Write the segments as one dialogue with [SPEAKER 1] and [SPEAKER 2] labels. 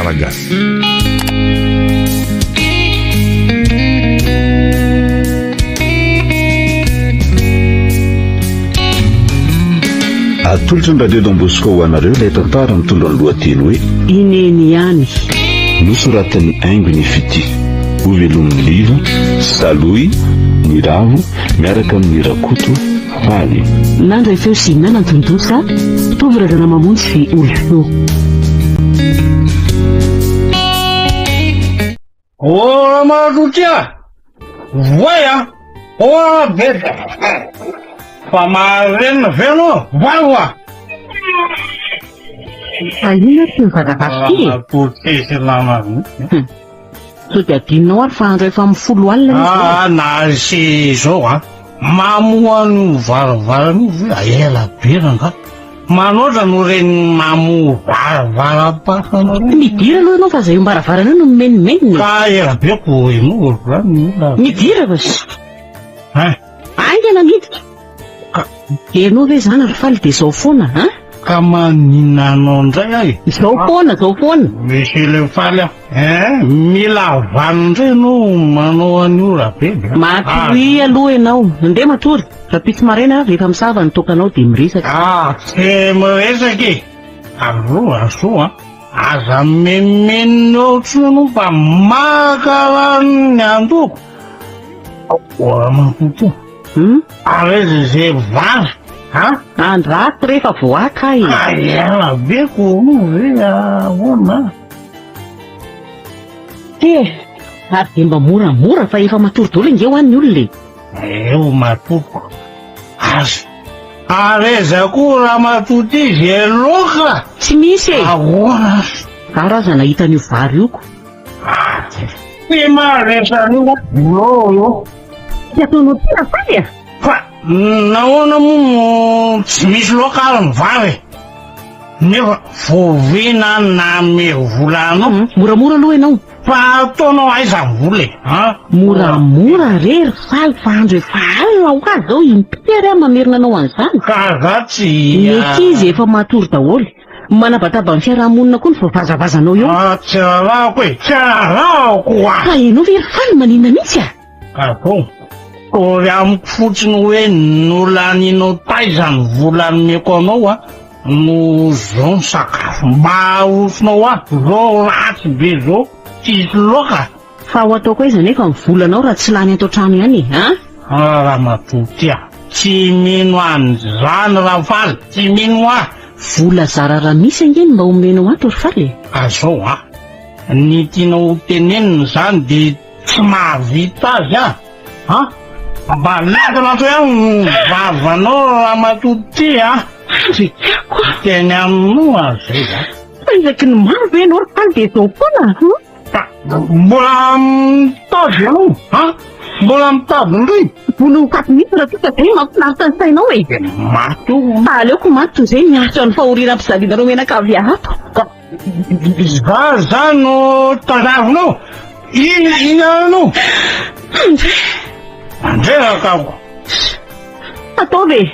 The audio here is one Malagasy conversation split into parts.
[SPEAKER 1] Malagasy.
[SPEAKER 2] Atolotry ny Radio Don Bosco ho anareo ilay tantara mitondra ny lohateny hoe
[SPEAKER 3] I Neny ihany.
[SPEAKER 2] Nosoratan'i Haingo ny Fitia. Hovelomin'i Liva, Salohy, Niravo, miaraka amin'i Rakoto, Faly.
[SPEAKER 3] Nandray feo sy nanantontosa, Tovo Razanamamonjy sy Olosoa.
[SPEAKER 4] Oh Ramatoa a! Voay a! Oh beda! Fa marenina ve anao? Voay oa!
[SPEAKER 3] Fa inona ty mivazavaza ty e?
[SPEAKER 4] Ramatoa tsisy namana.
[SPEAKER 3] Sao dia adinonao ary fa andro efa amin'ny 10 alina izy izao.
[SPEAKER 4] Ah, na sy izao a! Mamoha an'io varavarana io ve ela be rangahy. Manoatra no reny mamoha varavaram-pasana reny.
[SPEAKER 3] Midira aloha ianao fa izay eo am-baravarana eo no mimenomenona e.
[SPEAKER 4] Ka ela be ko ianao zany ny olona.
[SPEAKER 3] Midira fa.
[SPEAKER 4] Hein.
[SPEAKER 3] Haingana miditra.
[SPEAKER 4] Ka.
[SPEAKER 3] Ianao ve izany ry Faly dia izao foana an?
[SPEAKER 4] Ka maninona anao indray aho e?
[SPEAKER 3] Izao foana, izao foana.
[SPEAKER 4] Monsieur le Faly a. Hein, mila vanona indray ianao manao an'io Rabeby a.
[SPEAKER 3] Matoria aloha ianao. Ndeha matory. Rahampitso maraina rehefa misava ny toakanao dia miresaka.
[SPEAKER 4] Ah, tsy miresaka e! Aloha azo a! Aza mimenomenona eo intsony ianao fa maka rano ny andohako. Ramatoa,
[SPEAKER 3] Hum?
[SPEAKER 4] ary aiza izay vary a?
[SPEAKER 3] Andraso rehefa voaka e!
[SPEAKER 4] Ka ela be ko ve ahoana?
[SPEAKER 3] Tsia e! Ary dia mba moramora fa efa matory daholo ange hoa ny olona e!
[SPEAKER 4] Eo matoky azy. Ary aiza koa ramatoa ty ze loka?
[SPEAKER 3] Tsy misy e!
[SPEAKER 4] Ahoana?
[SPEAKER 3] Ary aza nahita an'io vary io ko.
[SPEAKER 4] Tsy maharesy an'io eo eo.
[SPEAKER 3] Tsy ataonao ty Rafaly a!
[SPEAKER 4] Fa nahoana moa no tsy misy loka ary ny vary e? Nefa voviana nanome vola anao?
[SPEAKER 3] Moramora aloha ianao.
[SPEAKER 4] Fa ataonao aiza ny vola e? An?
[SPEAKER 3] Moramora re ry Faly fa andro efa alina ho azy zao impiry ary aho mamerina anao an'izany?
[SPEAKER 4] Ka za tsy.
[SPEAKER 3] Ny ankizy efa matory daholo. Manabataba ny fiaraha-monina koa ny voavazavazanao eo.
[SPEAKER 4] Ah, tsy raharahako e! Tsy raharahako ah!
[SPEAKER 3] Fa ianao ve ry Faly maninona mihitsy ah?
[SPEAKER 4] Ka bon, tory amiko fotsiny hoe nolaninao taiza ny vola nomeko anao ah, no zao ny sakafo mba arosonao ahy, zao ratsy be zao, tsisy laoka.
[SPEAKER 3] Fa ho ataoko aiza nefa ny volanao raha tsy lany ato an-trano ihany e, an?
[SPEAKER 4] Ah ramatoa ty ah, tsy mino an'izany Rafaly, tsy mino ahy.
[SPEAKER 3] Vola zara raha misy ange no mba omenao ato ry Faly e.
[SPEAKER 4] Ka zao ah, ny tianao ho tenenina izany dia Tsy mahavita azy ah! An! Mba ladina ato ihany ny vavanao ramatoa ty ah!
[SPEAKER 3] Andriakako ah!
[SPEAKER 4] Teny aminao ah zay ah!
[SPEAKER 3] Fa isaky ny maro ve ianao ry Faly dia izao foana an?
[SPEAKER 4] Fa mbola mitady ianao an! Mbola mitady indray?
[SPEAKER 3] Vono ho faty mihitsy raha toa ka izay no mahafinaritra ny sainao e!
[SPEAKER 4] Dia maty eo.
[SPEAKER 3] Fa aleoko maty toy izay miaritra ny fahoriana ampijalianareo mianakavy ato.
[SPEAKER 4] Ka Za za no tadavinao Iny iny anao
[SPEAKER 3] Andre
[SPEAKER 4] Andre rakako
[SPEAKER 3] Ataovy e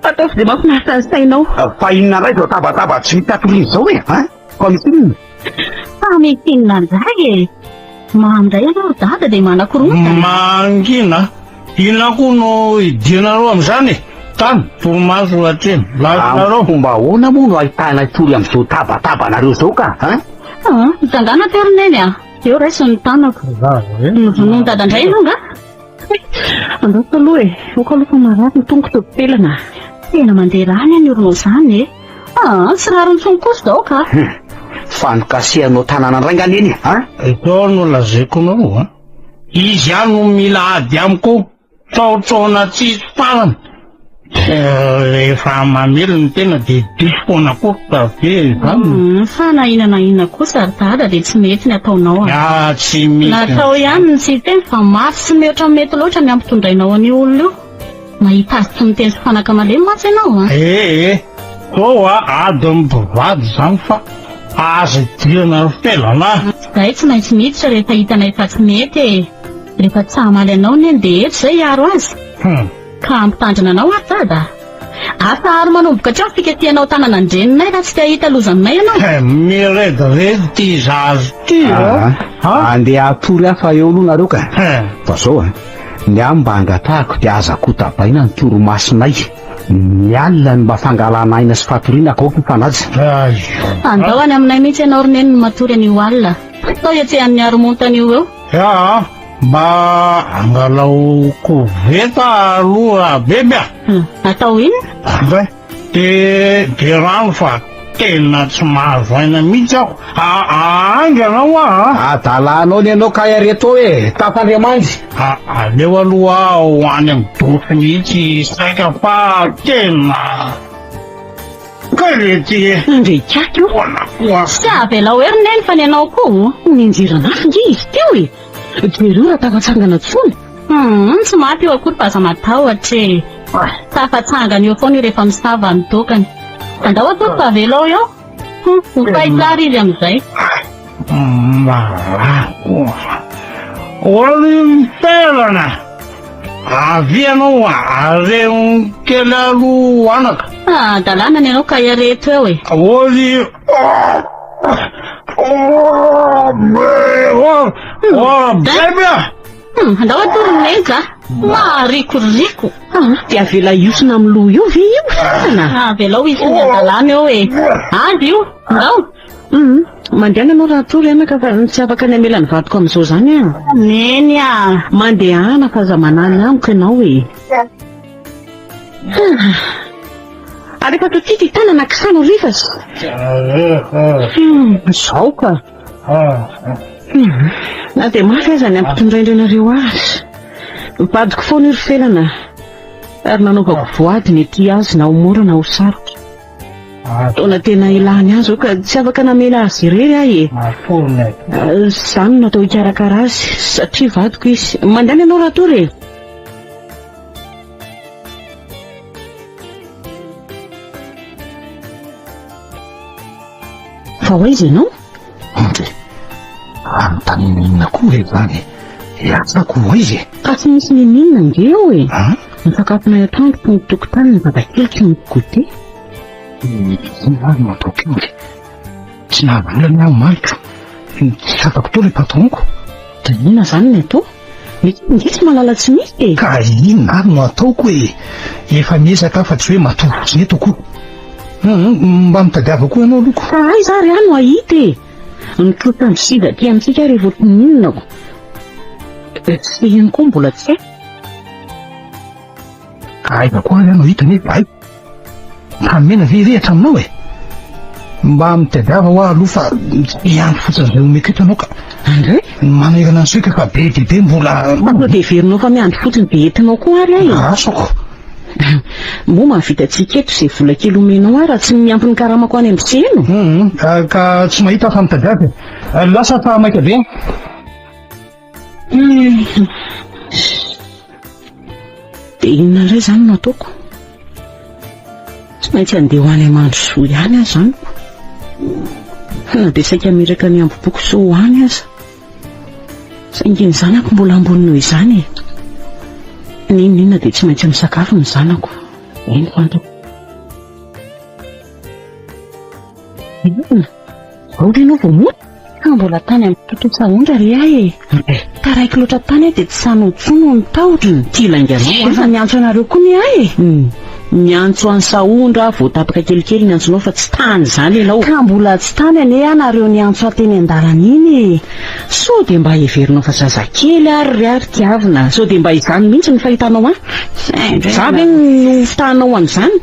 [SPEAKER 3] Ataovy izay mahafinaritra ny sainao
[SPEAKER 5] Fa inona indray izao tabataba tsy hita atoriana izao e hein Fa misy inona?
[SPEAKER 6] Fa misy inona indray e Mandray ianao ry dada dia manakorontana
[SPEAKER 4] Mangina Inona koa no idiranareo amin'izany e? Tany, torimaso hatreny. Lavinareo.
[SPEAKER 5] Amin'ny fomba ahoana moa no ahitanay tory amin'izao tabatabanareo izao ka? Hein?
[SPEAKER 6] Ah, mitsangàna teo ry Neny a! Eo raiso ny tanako. Novonoin'i Dada indray ianao angaha?
[SPEAKER 3] Andraso aloha e! Aoka aloha fa marary ny tongotro ry Pelana a!
[SPEAKER 6] Tena mandeha rà anie ny oronao izany e! Ah, tsy rariny intsony kosa izao ka!
[SPEAKER 5] Hum! Fa nokasihanao tanana indray nga Neny e? Hein?
[SPEAKER 4] Izao no lazaiko anareo a! Izy ihany no mila ady amiko, tsaotsaona tsisy farany. Rehefa mamely ny tena dia diso foana koa fa ve izany?
[SPEAKER 6] Hmm, fa na inona na inona kosa ry dada dia tsy mety ny ataonao a.
[SPEAKER 4] Ah, tsy mety.
[SPEAKER 6] Natao ihany ny tsy hiteny fa mafy sy mihoatra ny mety loatra ny ampitondrainao an'io olona io. Mahita azy tsy miteny sy fanaka malemy mantsy ianao a.
[SPEAKER 4] Eh eh, toa adin'ny mpivady izany fa aza idirana ry felana a.
[SPEAKER 6] Izahay tsy maintsy miditra rehefa hitanay fa tsy mety e. Rehefa tsy hamaly anao neny dia eto izay hiaro azy.
[SPEAKER 4] Hum.
[SPEAKER 6] Ka hampitandrina anao ary dada. Asa ary manomboka hatreo ny fikasihanao tanana an-dreninay raha tsy te hahita loza aminay ianao.
[SPEAKER 4] He, mirediredy ity zaza ity a!
[SPEAKER 5] Andeha hatory aho fa eo aloha nareo ka.
[SPEAKER 4] He.
[SPEAKER 5] Fa zao a, ny ahy mba angatahako dia aza kotabaina ny torimasonay. Ny alina no mba fangalana aina sy fatoriana ka aoka hifanaja.
[SPEAKER 6] Andao any aminay mihitsy ianao ry neny no matory anio alina. Sao hetsehan'ny haromontana io eo.
[SPEAKER 4] Aa, mba angalao koveta aloha Beby a!
[SPEAKER 6] Atao inona?
[SPEAKER 4] Andray, de de rano fa tena tsy mahazo aina mihitsy aho. Haingana hoa a!
[SPEAKER 5] Adalanao ny anao kay areto e! Tafandriamandry!
[SPEAKER 4] Aleo aloha aho ho any amin'ny dosy mihitsy saika fa tena kay le ty e!
[SPEAKER 3] Ndry ikaky o!
[SPEAKER 6] Tsy avelao ery neny fa ny anao koa.
[SPEAKER 3] Nianjeran'afo nge izy teo e! Jereo raha tafatsangana tsony.
[SPEAKER 6] Hum, tsy maty io akory fa aza matahotra e! Tafatsangana eo foana io rehefa misava ny toakany. Andao atoky fa avelao eo. Hum, ho fay tsara izy amin'izay.
[SPEAKER 4] Marako. Ry miperana! Avia ianao areno kely aloha anaka.
[SPEAKER 6] Ah, adalàna ny anao ka ireto eo e.
[SPEAKER 4] Ory Oh, bebe ah!
[SPEAKER 6] Hmm, andao atory ny neny za. Maharikoriko.
[SPEAKER 3] Ah, dia avela hiosona amin'ny loha eo ve io Felana?
[SPEAKER 6] Ah, avelao hisy ny adalàna eo e. Azy io, andao.
[SPEAKER 3] Hum, mandehana ianao raha hatory anaka fa tsy afaka ny hamela ny vadiko amin'izao izany aho.
[SPEAKER 6] Neny ah!
[SPEAKER 3] Mandehana fa aza manahy amiko ianao e. Alefa ato aty ty tanana kisano rivas. Hum, izao ka. Hum, na dia mafy aza ny ampitondraindranareo azy. Vadiko foana io ry Felana. Ary nanaovako voady ny aty azy na ho mora na ho sarotra. Taona tena ilany azy izao ka tsy afaka namela azy irery aho e. Izaho no natao hikarakara azy satria vadiko izy. Mandehana ianao raha tory e. Fa ho aiza ianao?
[SPEAKER 5] Ndry, anontaniana inona koa ve izany e? Hiatsako ho aiza e?
[SPEAKER 3] Ka tsy misy n'inon'inona ange eo e! Ny sakafonay atoandro tony tokotany ny babakeliko no goûter.
[SPEAKER 5] Inona ary no ataoko eo e? Tsy nahazo vola anie aho omaly ko. Tsy fantako teo ilay patron-ko.
[SPEAKER 3] Dia inona izany ny atao? Ny ange tsy mahalala tsy misy e!
[SPEAKER 5] Ka inona ary no ataoko e? Efa miezaka aho fa tsy hoe matory fotsiny eto ko. Mba mitadiava koa ianao aloha ko.
[SPEAKER 3] Fa aiza ary aho no hahita e? Ny trosan'ny sida aty amintsika ary efa ohatrin'inona ko. Sy iny koa mbola tsy haiko.
[SPEAKER 5] Ka aiza koa ary aho no hahita nefa hay. Tany ve irehitra aminao e? Mba mitadiava hoa aloha fa tsy andro fotsiny izay omeko eto ianao ka.
[SPEAKER 3] Andray?
[SPEAKER 5] Ny manerana ny saiko efa be dia be mbola.
[SPEAKER 3] Fa sao dia heverinao fa miandry fotsiny dia entinao koa ary aho e?
[SPEAKER 5] Asako.
[SPEAKER 3] Moa mahavita antsika eto izay vola kely omenao ahy raha tsy miampy ny karamako any amin'ny seno?
[SPEAKER 5] Hum, ka tsy mahita aho fa mitadiava e. Lasa fa maika be an.
[SPEAKER 3] Dia inona indray izany no ataoko? Tsy maintsy handeha ho any Mandrosoa ihany aho izany. Na dia saika hametraka ny hambom-poko sy ho any aza. Saingy ny zanako mbola ambony noho izany e. N'inon'inona dia tsy maintsy misakafo ny zanako. Eny fantako. Inona? Aoka ianao vao mody?
[SPEAKER 6] Ka mbola tany amin'ny tontosa ondra ry ahy e! Taraiky loatra tany aho dia tsy sahy nody noho ny tahotra.
[SPEAKER 3] Ity lainganao an!
[SPEAKER 6] Efa niantso anareo koa ny ahy e!
[SPEAKER 3] Niantso an'i Sahondra aho vao tapaka kelikely ny antsonao fa tsy tany izany ianao.
[SPEAKER 6] Ka mbola tsy tany anie aho nareo niantso ahy teny an-dalana iny e!
[SPEAKER 3] Sao dia mba heverinao fa zazakely ary ry ahy ry Tiavina? Sao dia mba izany mihitsy no fahitanao ahy? Izaho ve no fitahanao an'izany?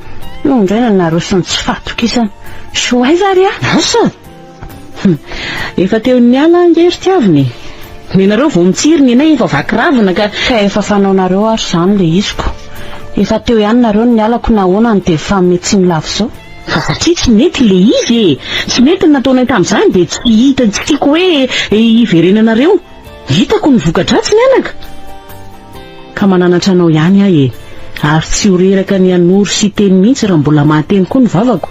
[SPEAKER 6] Io indray nanareo sy ny tsy fahatokisana. Soa aiza ary aho?
[SPEAKER 3] Asa! Hum, efa teo niala ange ry Tiavina e! Nenareo vao mitsiry, nenay efa vaky ravina ka.
[SPEAKER 6] Ka efa fanaonareo ary izany le izy ko. Efa teo ihany nareo no nialako nahoana no dia mifanome tsiny lava izao?
[SPEAKER 3] Fa satria tsy nety le izy e! Tsy mety ny nataonay tamin'izany dia tsy hita tsy tiako hoe hiverenanareo. Hitako ny voka-dratsiny anaka! Ka mananatra anao ihany aho e! Ary tsy ho reraka ny hanoro sy hiteny mihitsy raha mbola mahateny koa ny vavako.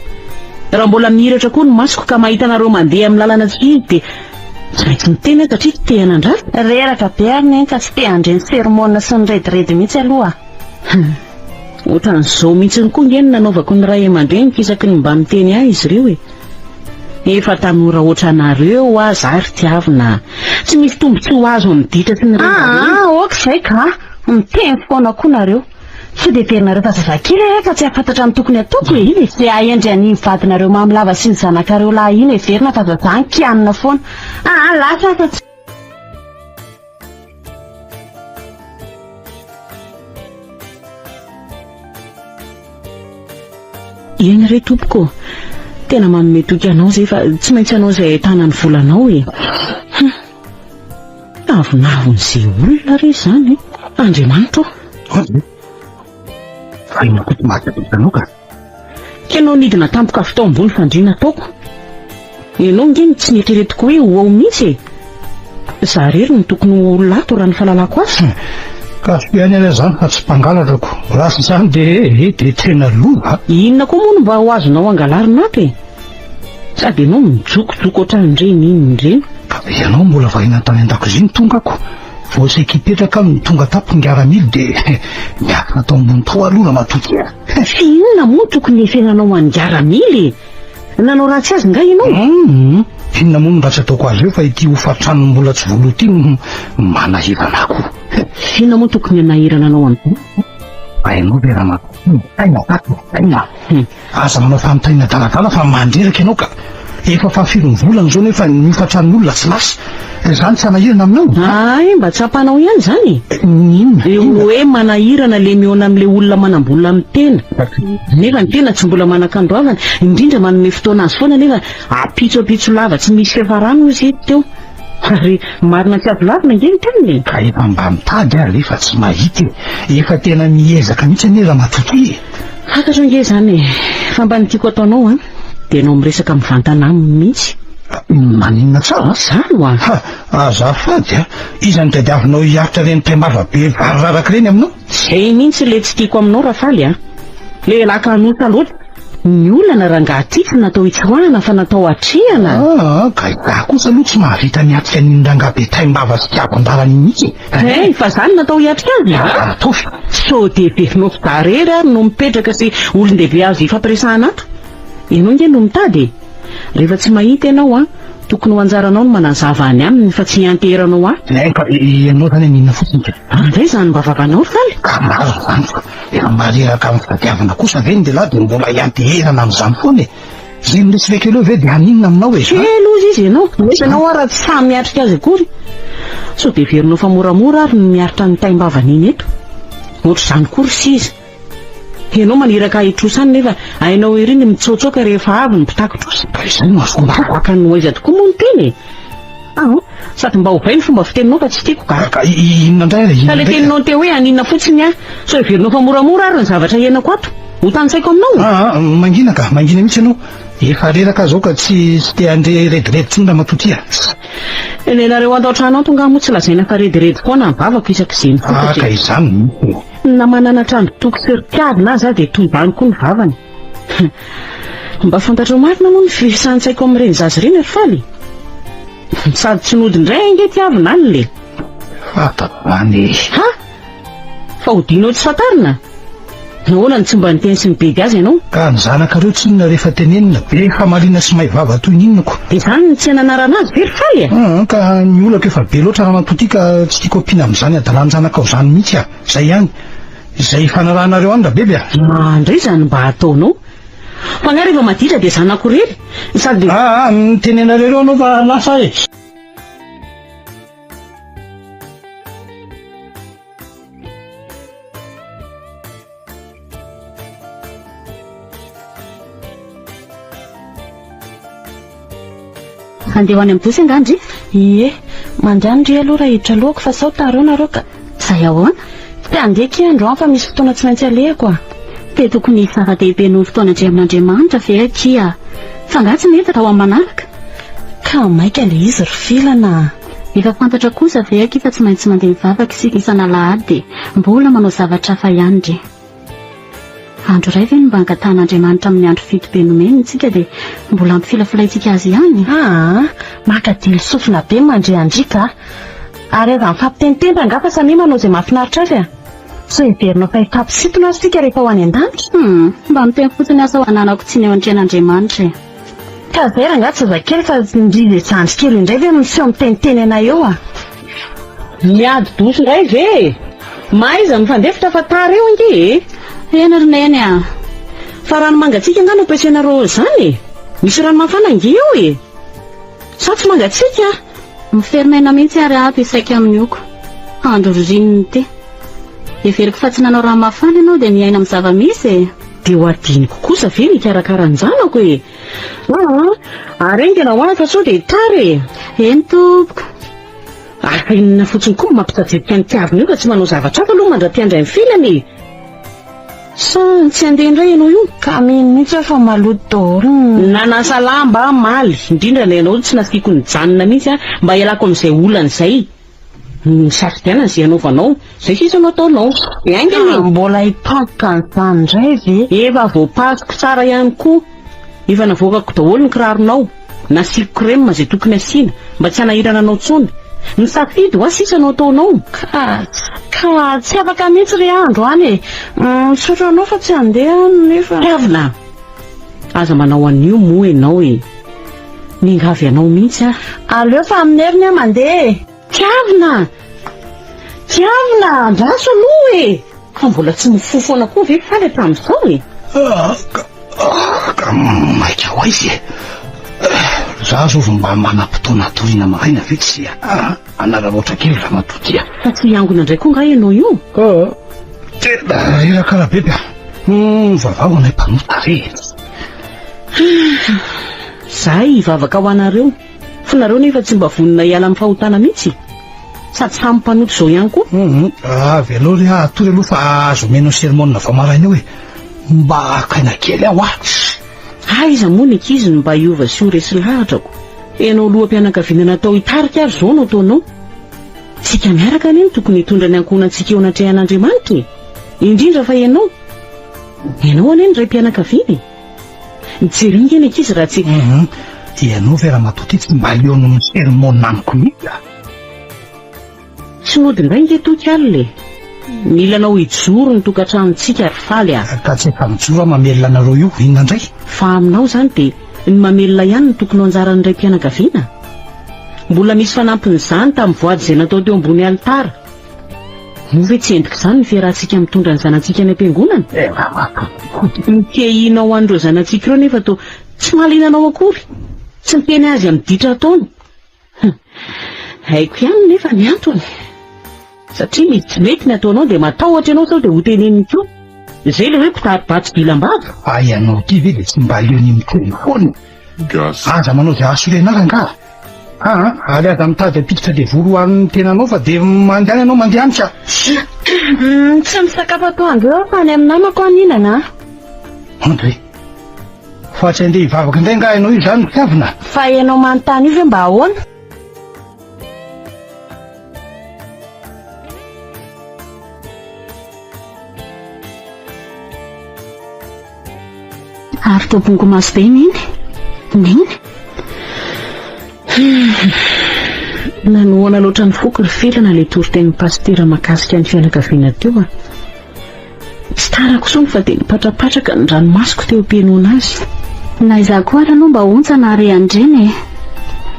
[SPEAKER 3] Raha mbola mihiratra koa ny masoko ka mahita anareo mandeha amin'ny lalana tsy izy dia tsy maintsy miteny aho satria tsy te hanandratra.
[SPEAKER 6] Reraka be ary neny ka tsy te handre ny sermona sy ny rediredy mihitsy aloha.
[SPEAKER 3] Hum. Ohatran'izao mihitsiny koa nge no nanaovako ny ray aman-dreniko isaky ny mba miteny ahy izy ireo e. Efa tanora ohatranareo hoa za ry Tiavina a. Tsy misy tombotsoa azo amin'ny ditra sy ny renireny.
[SPEAKER 6] Aa ok izay ka! Miteny foana koa nareo. Sao dia heverinareo fa zazakely aho fa tsy hahafantatra ny tokony hataoko e! Izay hahendry an'iny vadinareo mamy lava sy ny zanakareo lahy iny heverina fa zazah ny kianina foana. Aa lasa aho fa tsy.
[SPEAKER 3] Eny re tompoko ô! Tena manome toky anao izay fa tsy maintsy hanao izay ahitana ny volanao e! Hum! Avonavon'izay olona re izany e! Andriamanitra ô!
[SPEAKER 5] Hoy Fa inona koa ty mahatapitra anao ka?
[SPEAKER 3] Ianao nidina tampoka avy tao ambony fandriana ataoko. Ianao nge no tsy neritreretiko hoe ho ao mihitsy e! Za irery no tokony ho olona ato raha ny fahalalako azy.
[SPEAKER 5] Ka soa ihany anie zany fa tsy mpangalatra ko. Raha tsy izany dia eh dia tena loza a!
[SPEAKER 3] Inona koa moa no mba ho azonao angalarina ato e? Sady ianao mijokojoko ohatran'ireny inona ireny.
[SPEAKER 5] Ka ianao mbola vahiny tany an-dakozia no tonga ko. Vao saika hipetraka aho no tonga tampoka ingaramily dia niakatra tao ambony tao aloha ramatoa ty a!
[SPEAKER 3] Fa inona moa no tokony hiafenanao an'i Ngaramily e? Nanao ratsy azy nga ianao?
[SPEAKER 5] Hum, inona moa no ratsy ataoko azy eo fa ity hofan-trano mbola tsy voaloa ity no manahirana ahy koa.
[SPEAKER 3] Inona moa tokony hanahirana anao amin'izany?
[SPEAKER 5] Hainao ve ramatoa ty misaina sa tsy misaina? Aza manao fanontaniana adaladala fa mandreraka ianao ka. Efa fahafirin'ny volana izao nefa ny hofan-tranon'olona tsy lasa. Izany tsy hanahirana aminao?
[SPEAKER 3] Hay, mba tsapanao ihany izany e!
[SPEAKER 5] Ny inona?
[SPEAKER 3] Io hoe manahirana le mihaona amin'ilay olona manam-bola amin'ny tena. Nefa ny tena tsy mbola manan-kandoavana. Indrindra manome fotoana azy foana nefa apitso apitso lava tsy misy fiafarany hozy izy teo. Ary marina tsy azo lavina ange ny teniny e!
[SPEAKER 5] Ka efa mba mitady aho re fa tsy mahita e! Efa tena miezaka mihitsy anie ramatoa ty e!
[SPEAKER 3] Fantatro ange izany e! Fa mba ny tiako ataonao an, dia ianao miresaka mivantana aminy mihitsy.
[SPEAKER 5] Maninona tsara?
[SPEAKER 3] Izany hoa!
[SPEAKER 5] Ha! Azafady a! Iza no tadiavinao hiaritra ireny taim-bava be vary raraka ireny aminao?
[SPEAKER 3] Izay mihitsy ilay tsy tiako aminao Rafaly a! Lehilahy kanosa loatra. Ny olana rangahy ity tsy natao hitsoahana fa natao hatrehana.
[SPEAKER 5] Aa, ka izaho kosa aloha tsy mahavita miatrika an'iny rangahy be taim-bava sy tiavon-dalana iny mihitsy e.
[SPEAKER 3] Hey, fa za no natao hiatrika azy a!
[SPEAKER 5] Ataovy.
[SPEAKER 3] Sao dia heverinao fa za irery ary no mipetraka sy olon-dehibe azo ifampiresahana ato? Ianao ange no mitady e! Rehefa tsy mahita ianao an, tokony ho anjaranao ny manazava any aminy fa tsy hianteheranao ahy.
[SPEAKER 5] Hey, ka ianao zany haninona fotsiny ka?
[SPEAKER 3] Andray izany mba vavanao ry Faly?
[SPEAKER 5] Ka marina izany fa efa mareraka amin'ny fitadiavana kosa ve ny lehilahy dia mbola hianteherana amin'izany foana e? Izay miresaka kely eo ve dia haninona aminao e?
[SPEAKER 3] Kely hozy izy ianao, nefa ianao ara tsy sahy miatrika azy akory. Sao dia heverinao fa moramora ary ny miaritra ny taim-bavany iny eto? Ohatr'izany koa ry seza. Ianao maniraka ahy hitrosa any nefa hainao ery ny mitsaotsaoka rehefa avy ny mpitaky trosa.
[SPEAKER 5] Ka izay no azoko ambara.
[SPEAKER 3] Afaka ny ho aiza tokoa moa ny tena e? Aa, sady mba ovay ny fomba fiteninao fa tsy tiako ka.
[SPEAKER 5] Ka inona indray ary?
[SPEAKER 3] Ka ilay teninao teo hoe haninona fotsiny aho, sao heverinao fa moramora ary ny zavatra iainako ato? Ho tanisaiko aminao?
[SPEAKER 5] Aa, mangina ka, mangina mihitsy ianao. Efa reraka aho izao ka tsy tsy te handre rediredy intsony ramatoa ty a.
[SPEAKER 3] Nenareo ato an-trano ato angaha moa tsy lazaina fa rediredy foana ny vavako isak'izay
[SPEAKER 5] Aa,
[SPEAKER 3] mifototra
[SPEAKER 5] ka
[SPEAKER 3] e.
[SPEAKER 5] izany mihitsy e.
[SPEAKER 3] Na manana trano toky sy ry-mpiadina aza dia toy izany koa ny vavany. Mba fantatrao marina moa ny firesahan-tsaiko amin'ireny zaza ireny ry Faly? Sady tsy nody indray ange tiavina alina e!
[SPEAKER 5] Fantatro izany e!
[SPEAKER 3] Ha! Fa hodianao tsy fantarina? Nahoana no tsy mba niteny sy nibedy azy ianao?
[SPEAKER 5] Ka ny zanakareo tsinona rehefa tenenina, be famaliana sy may vava toy ny inona ko!
[SPEAKER 3] Dia izany no tsy ananarana azy ve ry Faly e?
[SPEAKER 5] Aa, ka ny olako efa be loatra ramatoa ity ka tsy tiako ampiana amin'izany hadalan-janakao izany mihitsy a! Izay ihany. Izay ifanarahanareo any Rabeby a!
[SPEAKER 3] Mandray izany mba ataonao. Fa angaha rehefa maditra dia zanako irery? Sady.
[SPEAKER 5] Aa, mitenena irery eo anao fa lasa aho e!
[SPEAKER 6] Handeha ho any amin'ny bosy angaha ndry?
[SPEAKER 3] Ie, mandehana ndry aloha raha hiditra alohako fa sao tara eo nareo ka.
[SPEAKER 6] Izay ahoana?
[SPEAKER 3] Te handeha akia androany fa misy fotoana tsy maintsy alehako a.
[SPEAKER 6] Dia tokony hisy zava-dehibe noho ny fotoana ndry amin'Andriamanitra ve akia? Fa angaha tsy mety atao amin'ny manaraka?
[SPEAKER 3] Ka maika ilay izy ry Felana a.
[SPEAKER 6] Efa fantatra kosa ve akia fa tsy maintsy mandeha mivavaka isika isan'alahady dia mbola manao zavatra hafa ihany ndry? Andro iray ve no mba angatahan'Andriamanitra amin'ny andro fitobe nomeny antsika dia mbola ampifilafilaintsika azy ihany?
[SPEAKER 3] Aa, maka dilo sofina be mandriandriaka a! Ary aza mifampiteniteny rangaha fa samia manao izay mahafinaritra azy a!
[SPEAKER 6] Sao heverinao fa hifampisintona ary isika rehefa ho any an-danitra?
[SPEAKER 1] Hum, mba miteny fotsiny aho sao ananako tsiny eo antrehan'Andriamanitra e.
[SPEAKER 6] Ka zay rangaha tsy zazakely fa ndry le zandry kely indray ve no miseho miteniteny anay eo a!
[SPEAKER 3] Miady douche indray ve e? Mahaiza mifandefitra fa tara eo ange e!
[SPEAKER 1] Eny ry Neny a!
[SPEAKER 3] Fa rano mangatsiaka angaha no ampiasainareo izany e? Misy rano mafana ange eo e! Sa tsy mangatsiaka?
[SPEAKER 1] Miferinaina mihitsy ary ato isaika amin'oko. Andro ririnina ity. Heveriko fa tsy nanao rano mafana ianao dia miaina amin'ny zava-misy e!
[SPEAKER 3] Dia ho adinoko kosa ve ny hikarakara an-janako e? Aa, ary haingana ho ahy fa sao dia tara e!
[SPEAKER 1] Eny tompoko.
[SPEAKER 3] Ary inona fotsiny koa no mampisajetika an'i Tiavina io ka tsy manao zavatra hafa aloha mandra-piandry an'i Felana e! Sa tsy handeha indray ianao io?
[SPEAKER 6] Ka mino mihitsy aho fa maloto daholo ny.
[SPEAKER 3] Nanasa lamba aho omaly, indrindra ny anao tsy nasiako nijanona mihitsy aho mba hialako amin'izay olana izay. Misafidianana izay hanaovanao, izay sisa no ataonao. Dia haingana e!
[SPEAKER 6] Ka mbola hipasoka an'izany indray ve?
[SPEAKER 3] Efa voapasoko tsara ihany koa. Efa navoakako daholo ny kiraronao. Nasiako crème izay tokony asiana mba tsy hanahirana anao intsony. Misafidy hoa sisa no ataonao.
[SPEAKER 6] Ka ka tsy afaka mihitsy ry aho androany e! Misaotra anao fa tsy handeha aho nefa.
[SPEAKER 3] Tiavina! Aza manao an'io moa ianao e! Miangavy anao mihitsy aho.
[SPEAKER 6] Aleo fa amin'ny heriny aho mandeha e!
[SPEAKER 3] Tiavina! Tiavina! Andraso aloha e! Fa mbola tsy mifoha foana koa ve Faly hatramin'izao e?
[SPEAKER 5] Ka, ka maika ho aiza e? Za zao vao mba manam-potoana hatoriana maraina ve tsy hanararaotra kely ramatoa ty a?
[SPEAKER 3] Fa tsy hiangona indray koa angaha ianao io?
[SPEAKER 5] Tena reraka Rabeby a! Mivavaha ho anay mpanota re e!
[SPEAKER 3] Izahay hivavaka ho anareo. Fa nareo nefa tsy mba vonona hiala amin'ny fahotana mihitsy? Sady samy mpanota izao ihany koa?
[SPEAKER 5] Hum, avelao re aho hatory aloha fa aza omenao sermon vao maraina eo e! Mba haka aina kely aho ah!
[SPEAKER 3] Aiza moa ny ankizy no mba hiova sy ho resy lahatra ko? Ianao loham-pianakaviana natao hitarika ary izao no ataonao? Tsika miaraka anie no tokony hitondra ny ankohonantsika eo anatrehan'Andriamanitra e! Indrindra fa ianao! Ianao anie no raim-pianakaviana e! Jereo ange ny ankizy raha tsy.
[SPEAKER 5] Hum, dia ianao ve ramatoa ty tsy mba leo noho ny sermon amiko mihitsy a!
[SPEAKER 3] Tsy mody indray nge Toky alina e! Mila anao hijoro ny tokantranontsika ry Faly a!
[SPEAKER 5] Ka tsy efa mijoro aho mamelona anareo io, inona indray?
[SPEAKER 3] Fa aminao izany dia ny mamelona ihany no tokony ho anjaran'ny raim-pianakaviana? Mbola misy fanampin'izany tamin'ny voady izay natao teo ambony alitara. Moa ve tsy endrik'izany ny fiarahantsika mitondra ny zanatsika any am-piangonana? Ny fiahianao ho an'ireo zanatsika ireo nefa toa tsy mahaliana anao akory. Tsy miteny azy amin'ny ditra ataony. Haiko ihany nefa ny antony. Satria misy tsy mety ny ataonao dia matahotra ianao sao dia hoteneniny koa. Izay ilay hoe mpitari-bato dilam-bava.
[SPEAKER 5] Fa ianao ity ve dia tsy mba leo ny miteny foana e?
[SPEAKER 7] Gasy.
[SPEAKER 5] Aza manao izay hahasorena ahy rangaha. Aa, ary aza mitady hampiditra devoly ho an'ny tenanao fa dia mandehana ianao mandeha any ka.
[SPEAKER 6] Tsy misakafo atoandro eo aho fa any amin'ny namako aho mihinana a.
[SPEAKER 5] Andry, fa tsy handeha hivavaka indray angaha ianao io izany Tiavina?
[SPEAKER 6] Fa ianao manontany io ve mba ahoana?
[SPEAKER 1] Ary toa bongo maso be Neny. Neny?
[SPEAKER 3] Nanohana loatra ny foko ry Felana ilay toritenin'ny pasitera mahakasika ny fianakaviana teo a. Tsy tarako intsony fa dia nipatrapatraka ny ranomasoko teo am-pihainoana azy.
[SPEAKER 1] Na izaho koa ary aloha mba ontsa nahare an'ireny e.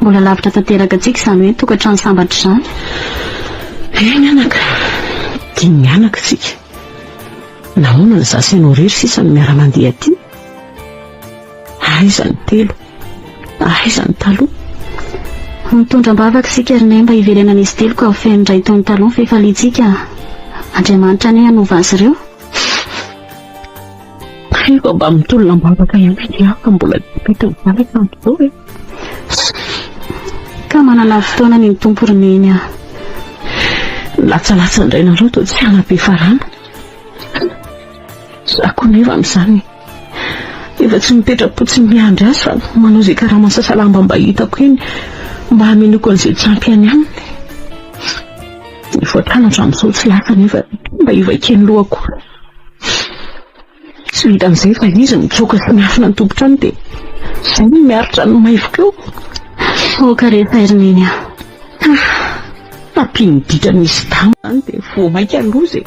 [SPEAKER 1] Mbola lavitra tanteraka antsika izany hoe tokantrano sambatra izany.
[SPEAKER 3] Eny anaka, dimy mianaka isika. Nahoana no za sy ianao irery sisa no miara-mandeha aty? Aiza ny telo? Aiza ny taloha?
[SPEAKER 1] Mitondra am-bavaka isika ry Neny mba hiverenan'izy telo ka ho feno indray toy ny taloha ny fifaliantsika. Andriamanitra anie hanova azy ireo.
[SPEAKER 3] Efa mba mitolona am-bavaka ihany aky aho fa mbola tsy mety mivalaka amin'izao e.
[SPEAKER 1] Ka manana fotoana ny Tompo ry Neny a.
[SPEAKER 3] Nilatsalatsa indray nareo toa tsy hanam-piafarana. Za koa nefa amin'izany efa tsy mipetra-potsiny miandry azy fa manao izay karama sasa-lamba mba hitako eny mba hamenoako an'izay tsy ampy any aminy. Ny voatana hatramin'izao tsy lasa nefa mba hivakian'ny lohako. Tsy vitan'izay fa izy mitsoaka sy miafina ny tompon-trano dia izay no miaritra ny maivoka eo.
[SPEAKER 1] Aoka re fa ry Neny a.
[SPEAKER 3] Nampian'ny ditra misy dama izany dia vao mainka loza e.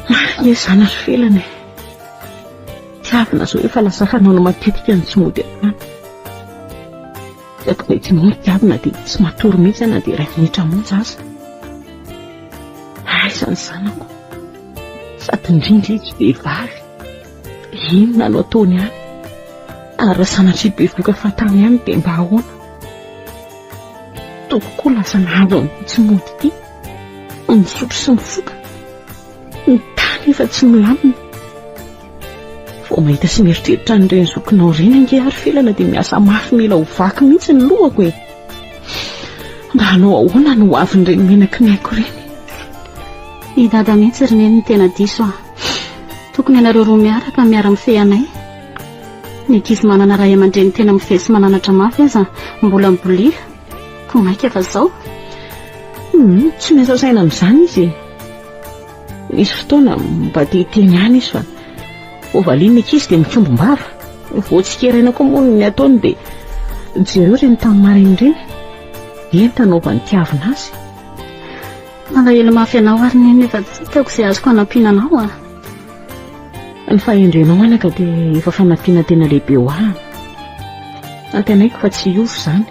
[SPEAKER 3] Marina izany ry Felana e. Tiavina izao efa lasa fanaony matetika ny tsy mody an-trano. Isaky izay tsy mody Tiavina dia tsy matory mihitsy aho na dia iray minitra monja aza. Aiza ny zanako? Sady indrindra izy vehivavy. Inona no ataony any? Ary raha sanatria bevohoka fahatany ihany dia mba ahoana? Toa koa lasa nahazo an'ity tsy mody ity. Misotro sy mifoka. Ny tany efa tsy milamina. Vao mahita sy mieritreritra an'ireny zokinao ireny ange aho ry Felana dia miasa mafy mila ho vaky mihitsy ny lohako e. Mba hanao ahoana no ho avin'ireny menaky ny aiko ireny?
[SPEAKER 1] I Dada mihitsy ry Neny no tena diso a. Tokony ianareo roa miaraka miara-mifehy anay. Ny ankizy manana ray aman-dreny tena mifehy sy mananatra mafy aza mbola mibolila. Koa maika fa zao?
[SPEAKER 3] Hum, tsy miasa saina amin'izany izy e. Misy fotoana mba te hiteny ihany izy fa vao valian'ny ny ankizy dia mikombom-bava. Vao tsikeraina koa moa ny ataony dia jereo ireny tamin'ny maraina ireny. Entana anaovan'ny tiavina azy.
[SPEAKER 1] Malahelo mafy anao ary Neny nefa tsy hitako izay azoko hanampiana anao a.
[SPEAKER 3] Ny fahendrenao anaka dia efa fanampiana tena lehibe ho ahy. Antenaiko fa tsy hiova izany.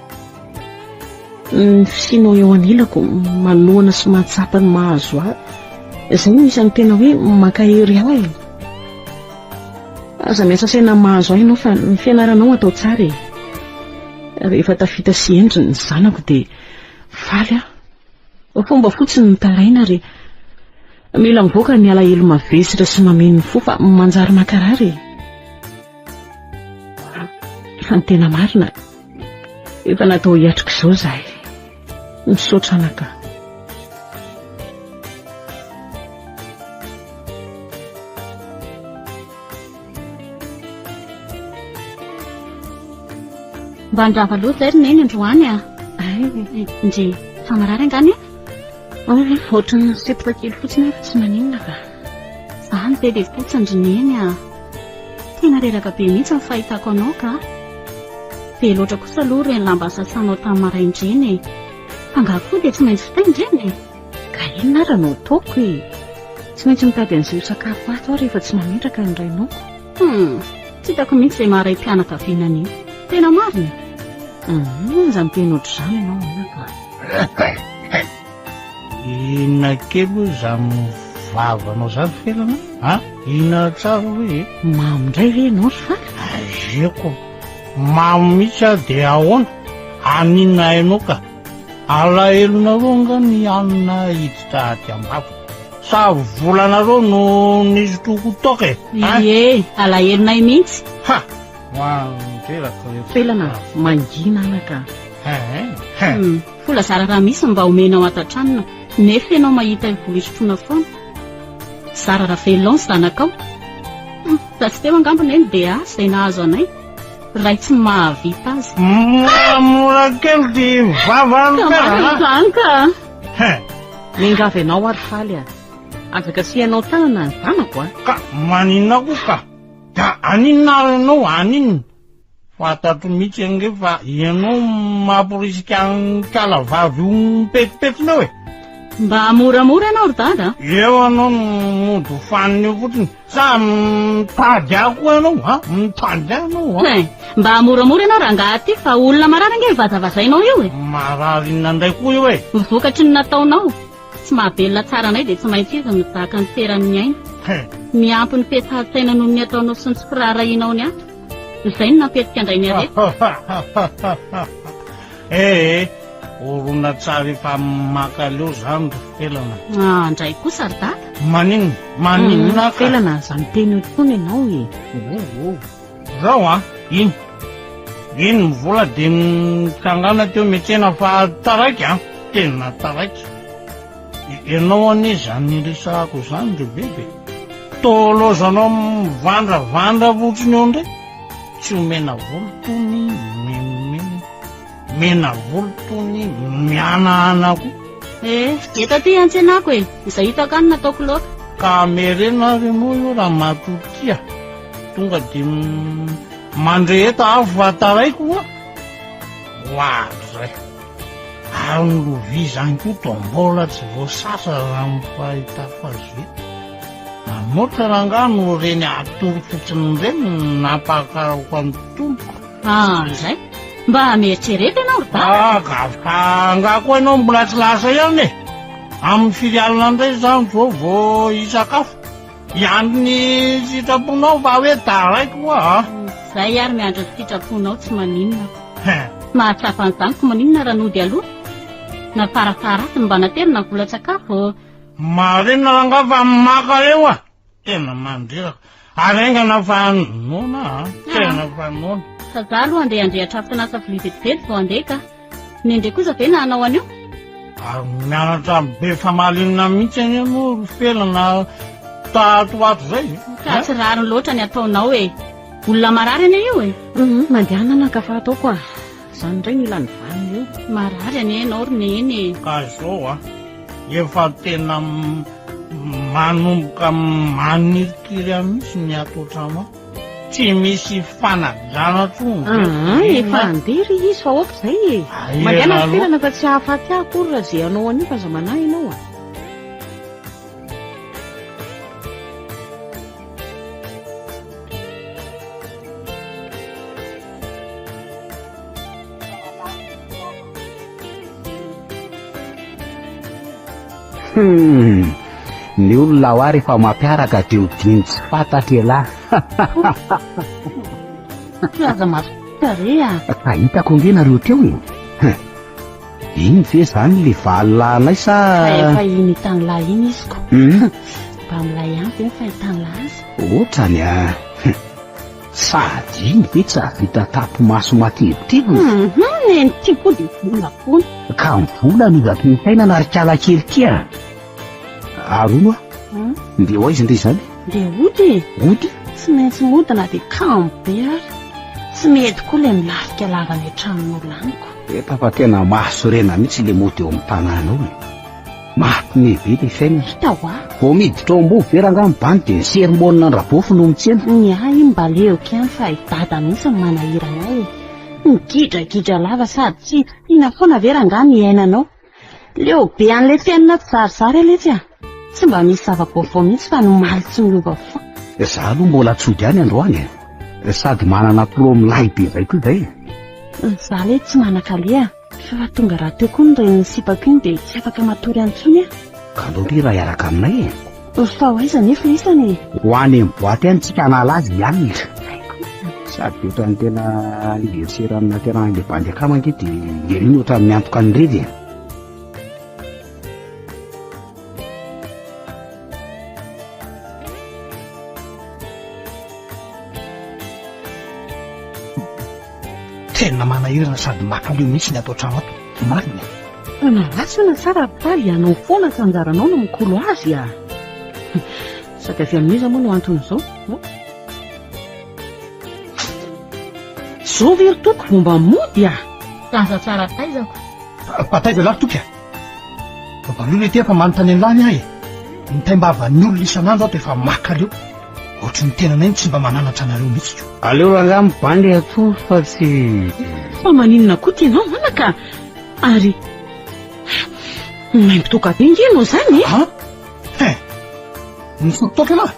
[SPEAKER 3] Ny fisianao eo anilako, manohana sy mahatsapa ny mahazo ahy, izay no isan'ny tena hoe mankahery ahy e. Aza miasa saina amin'ny mahazo ahy ianao fa ny fianaranao atao tsara e. Rehefa tafita sy hendry ny zanako dia faly aho. Fomba fotsiny mitaraina ary mila mivoaka ny alahelo mavesatra sy mameno ny fo fa manjary mankarary e. Fa ny tena marina, efa natao hiatrika izao izahay. Misaotra anaka.
[SPEAKER 1] Mba nirava loatra izay ry Neny androany a. Ndry, fa marary angaha nefa?
[SPEAKER 3] Ohatran'ny sepoka kely fotsiny aho fa tsy maninona ka.
[SPEAKER 1] Zany ve dia fotsiny ry Neny a! Tena reraka be mihitsy ny fahitako anao ka! Be loatra kosa aloha ireny lamba sasanao tamin'ny maraindreny e! Fa angaha koa dia tsy maintsy vitaina ireny e?
[SPEAKER 3] Ka inona ary no ataoko e? Tsy maintsy mitady an'izay ho sakafo ato aho rehefa tsy mametraka ny rainoko.
[SPEAKER 1] Hum! Tsy hitako mihitsy izay maha raim-pianakaviana an'io. Tena marina e!
[SPEAKER 3] Hum! Aza miteny ohatr'izany ianao anaka.
[SPEAKER 4] Inona kely hoy izany vavanao izany Felana a? Inona tsara hoe e?
[SPEAKER 3] Mamo indray ve ianao ry Faly?
[SPEAKER 4] Azeko, mamo mihitsy aho dia ahoana? Haninona hainao ka? Alahelonareo angaha ny hanina hiditra aty am-bava? Sa volanareo no nisotroako toaka e?
[SPEAKER 1] Ie, alahelonay mihitsy.
[SPEAKER 4] Ha! Mandreraka rehefa.
[SPEAKER 3] Felana, mangina anaka.
[SPEAKER 4] Hein?
[SPEAKER 1] Vola zara raha misy mba omenao ato an-tranona nefa ianao mahita io vola isotroana foana. Zara raha velona ao ny zanakao. Hum, raha tsy teo angamba neny dia asa izay nahazo anay. Ray tsy mahavita azy.
[SPEAKER 4] Moramora kely ty vavany
[SPEAKER 1] ka. Marina izany ka.
[SPEAKER 4] Hein.
[SPEAKER 3] Miangavy anao aho ry Faly a. Aza kasihanao tanana ny zanako a.
[SPEAKER 4] Ka maninona koa ka. Da aninona ary ianao aninona? Fantatro mihitsy ange fa ianao mamporisika an'i kala vavy io mipetipetona eo e!
[SPEAKER 1] Mba moramora ianao ry dada a!
[SPEAKER 4] Eo ianao no mody ho fanina eo fotsiny, sa mitady ahy koa ianao a? Mitady ahy ianao a?
[SPEAKER 1] Hein! Mba moramora ianao rangahy ty fa olona marary ange vazavazainao io e!
[SPEAKER 4] Marary inona indray koa io e?
[SPEAKER 1] Vokatry ny nataonao, tsy mahavelona tsara anay dia tsy maintsy izy no mizaka ny feran'ny aina. Miampy ny fihetsahan-tsaina noho ny ataonao sy ny tsy firaharahianao ny ato. Izay no nampihetsika indray ny aretina.
[SPEAKER 4] Eh eh, horonantsary efa mankaleo zany ry Felana.
[SPEAKER 1] Ah, ndray kosa ry dada.
[SPEAKER 4] Maninona? Maninona ka?
[SPEAKER 3] Felana, aza miteny eo intsony ianao e. Oh, oh.
[SPEAKER 4] Zao an, iny. Iny ny vola dia nitsangana teo miantsena fa taraiky an, tena taraiky. Ianao anie izany resahako izany ry bebe. Toa lozanao mivandravandra fotsiny eo indray. Tsy omena vola tony mimimino. Mena vola tony mihanahana koa.
[SPEAKER 1] Eh, eto aty antsenako e. Izay hitako any nataoko laoka.
[SPEAKER 4] Ka amereno ary ianao io ramatoa ity a. Tonga dia mandreheta aho fa taraiky ho'a. Oadray. Ary ny lovia izany koa toa mbola tsy voasasa raha ny fahitako azy eto. Motra rangaha no ireny atoro fotsiny ireny no nampakarako an'i Tompoko.
[SPEAKER 1] Ah, izay. Mba mieritrereta ianao ry dada.
[SPEAKER 4] Ah, ka fa angaha koa ianao mbola tsy lasa ihany e. Amin'ny firy alina indray izany izao vao hisakafo. Hiandry ny sitraponao fa hoe taraiky hoa a.
[SPEAKER 1] Izay ary miandry ny sitraponao tsy maninona. Mahatsapa an'izany ko maninona raha nody aloha? Na farafaharatsiny mba naterina ny volan-tsakafo.
[SPEAKER 4] Marina rangaha fa maka eo a! Tena mandreraka. Ary haingana fa noana a! Tena fa noana.
[SPEAKER 1] Fa za aloha andeha handrehatra afon'asa vilia vetivety vao handeha ka. Nendre kosa ve na hanao an'io?
[SPEAKER 4] Ary mianatra be famalinana mihitsy anie moa ry Felana tato ho ato izay e.
[SPEAKER 1] Ka tsy rariny loatra ny ataonao e. Olona marary anie io e.
[SPEAKER 3] Hum, mandehana naka fa ataoko a. Izany indray no ilany vaniny eo.
[SPEAKER 1] Marary anie ianao ry Neny e.
[SPEAKER 4] Ka izao a. Efa tena manomboka manirikiry ahy mihitsy ny ato an-trano ato. Tsy misy fanajana intsony ve?
[SPEAKER 3] Aa, efa handeha ry izy fa aoka izay e. Mandehana ry Felana fa tsy hahafaty ahy akory raha izay hanao an'io fa aza manahy ianao a.
[SPEAKER 7] Hum, ny olona hoa rehefa mampiaraka dia hodiny tsy fantatra ialahy.
[SPEAKER 1] Aza mazotoa re a.
[SPEAKER 7] Ka hitako ange nareo teo e. Hum. Iny ve zany le valolahinay sa.
[SPEAKER 1] Fa efa iny hitan'lahy iny izy ko.
[SPEAKER 7] Hum.
[SPEAKER 1] Mba milay ihany ve ny fahitan'lahy azy?
[SPEAKER 7] Ohatrany a. Hum. Sady iny ve tsy hahavita tapi-maso matevitevina?
[SPEAKER 1] Hum, neny ity koa dia vola foana.
[SPEAKER 7] Ka ny vola no izaky ny fiainana ry kala kely ity a! Ary hono a, ndeha ho aiza indray izany?
[SPEAKER 1] Ndeha hody e!
[SPEAKER 7] Hody?
[SPEAKER 1] Tsy maintsy mody na dia kamo be ary. Tsy mety koa ilay milarika lava any an-tranon'olona any ko.
[SPEAKER 7] Efa fa tena mahasorena mihitsy ilay mody eo amin'ny tanàna ao e! Mampime be le fiainana.
[SPEAKER 1] Hita hoa.
[SPEAKER 7] Vao miditra ao am-bovo ve rangaha ny bandy dia ny sermona an-dRabofy no mitsena.
[SPEAKER 1] Ny ahy iny mba leoko ihany fa i Dada mihitsy no manahirana ahy e. Migidragidra lava sady tsy tiana foana ve rangaha ny hiainanao. Leo be an'ilay fiainana tsizarizary aletsy a. Tsy mba misy zava-baovao mihitsy fa ny omaly tsy miova foana.
[SPEAKER 7] Za aloha mbola tsy hody any androany e. Sady manana pro milay be zay koa izay e.
[SPEAKER 1] Za letsy tsy manan-kaleha. Fa tonga rahateo koa ny renin'ny sipako iny dia tsy afaka matory any intsony aho.
[SPEAKER 7] Ka aleo ve raha hiaraka aminay e?
[SPEAKER 1] Fa ho aiza anefa isany e?
[SPEAKER 7] Ho any amin'ny boite any tsika hanala azy ny alina. Sady ohatran'ny tena anniversaire ny nahaterahan'ilay bandy akama ange dia lery iny ohatran'ny miantoka ny revy e.
[SPEAKER 5] Tena manahirana sady makaleo mihitsy ny ato an-trano ato. Marina e.
[SPEAKER 3] Fa na ratsy io na tsara ry Paly, ianao foana ka anjaranao no mikolo azy a! Sady avy amin'iza moa no anton'izao? Zao ve ry Toky vao mba mody a!
[SPEAKER 1] Zaza tsara taizako.
[SPEAKER 5] Fa taiza lahy ry Toky a? Valio le ity fa manontany an'lah ny ahy e! Ny taim-bavan'ny olona isan'andro ato efa makaleo. Ohatry ny tenanay no tsy mba mananatra anareo mihitsy ko.
[SPEAKER 7] Aleo rangaha mibandy atory fa tsy.
[SPEAKER 3] Fa maninona koa ty ianao anaka ary maimbo toaka be nge ianao zany e!
[SPEAKER 5] An! Hein! Nisotro toaka ialahy?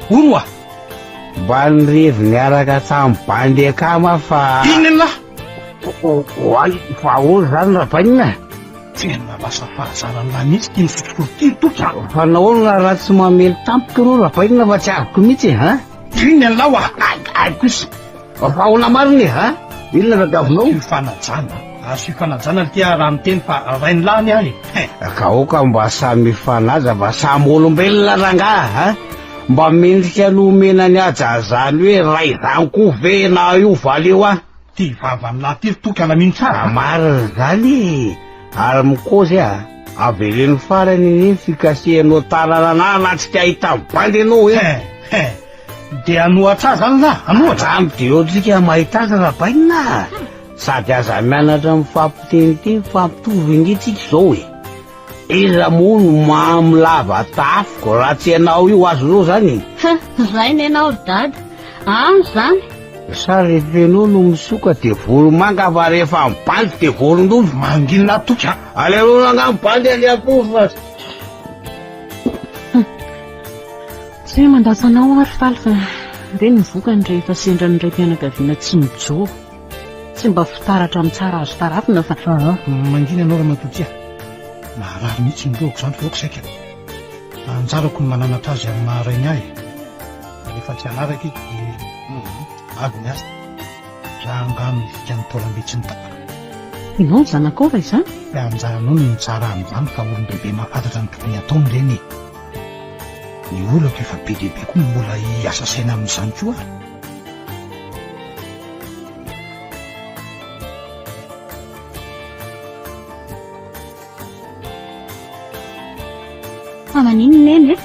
[SPEAKER 5] Hono oa!
[SPEAKER 7] Mba nirevy niaraka tamin'ny bandy akama fa.
[SPEAKER 5] Inona ialahy?
[SPEAKER 7] Oay, fa ahoana izany Rabainina?
[SPEAKER 5] Tena lasa fahazaran'lah mihitsy ity misotrosotro ity ry Toky a!
[SPEAKER 7] Fa nahoana raha tsy mamely tampoka ianao Rabainina fa tsy azoko mihitsy e, ha?
[SPEAKER 5] Inona ialahy oa?
[SPEAKER 7] Ay, ay kosa! Fa ahoana marina e, ha? Inona no tadiavinao?
[SPEAKER 5] Asio fanajana, asio fanajana ry ty a raha miteny fa rain'lah anie aho e! Hein!
[SPEAKER 7] Ka aoka mba samy hifanaja fa samy olombelona rangaha a! Mba mendrika ny homena ny haja izany hoe ray izany koa ve ianao io valio a!
[SPEAKER 5] Ty vavan'lah ty ry Toky alamino tsara a!
[SPEAKER 7] Marina izany e! Ary mikôzy a! Avereno farany anie ny fikasihanao tanana anah na tsy te hahita bandy ianao e!
[SPEAKER 5] Hein! Hein! Dia hanohatra ahy zany lah? Hanohatra?
[SPEAKER 7] Angamba dia eo tsika mahita azy Rabainina a! Sady aza mianatra mifampiteniteny fa mitovy ange tsika izao e! Iza moa no mamo lava tafiko raha tsy ianao io azonao zany e?
[SPEAKER 1] Ha, zay nenao ry dada. Any zany.
[SPEAKER 7] Sa rehefa ianao no misoka dia voromanga fa rehefa mibandy dia vorondolo?
[SPEAKER 5] Mangina toky a!
[SPEAKER 7] Aleo rangahy mibandy aleha koa fa.
[SPEAKER 3] Tsy hoe mandatsa anao aho ry Faly fa ireny ny vokany rehefa sendra ny raim-pianakaviana tsy mijoro. Tsy mba fitaratra amin'ny tsara azo tarafina fa.
[SPEAKER 5] Aa, mangina ianao ramatoa tia. Maharary mihitsy ny lohako izany fa aoka saika. Anjarako ny mananatra azy amin'ny maha rainy ahy e. Rehefa tsy hanaraka izy dia avy ny asa. Za angaha no dikan'ny taolam-by tsy nitapaka?
[SPEAKER 3] Ianao ny zanakao raha izany?
[SPEAKER 5] Dia anjaranao ny mitsara amin'izany fa olon-dehibe mahafantatra ny tokony hataony ireny e. Ny olako efa be dia be koa mbola hiasa saina amin'izany koa ary.
[SPEAKER 1] Fa maninona neny e?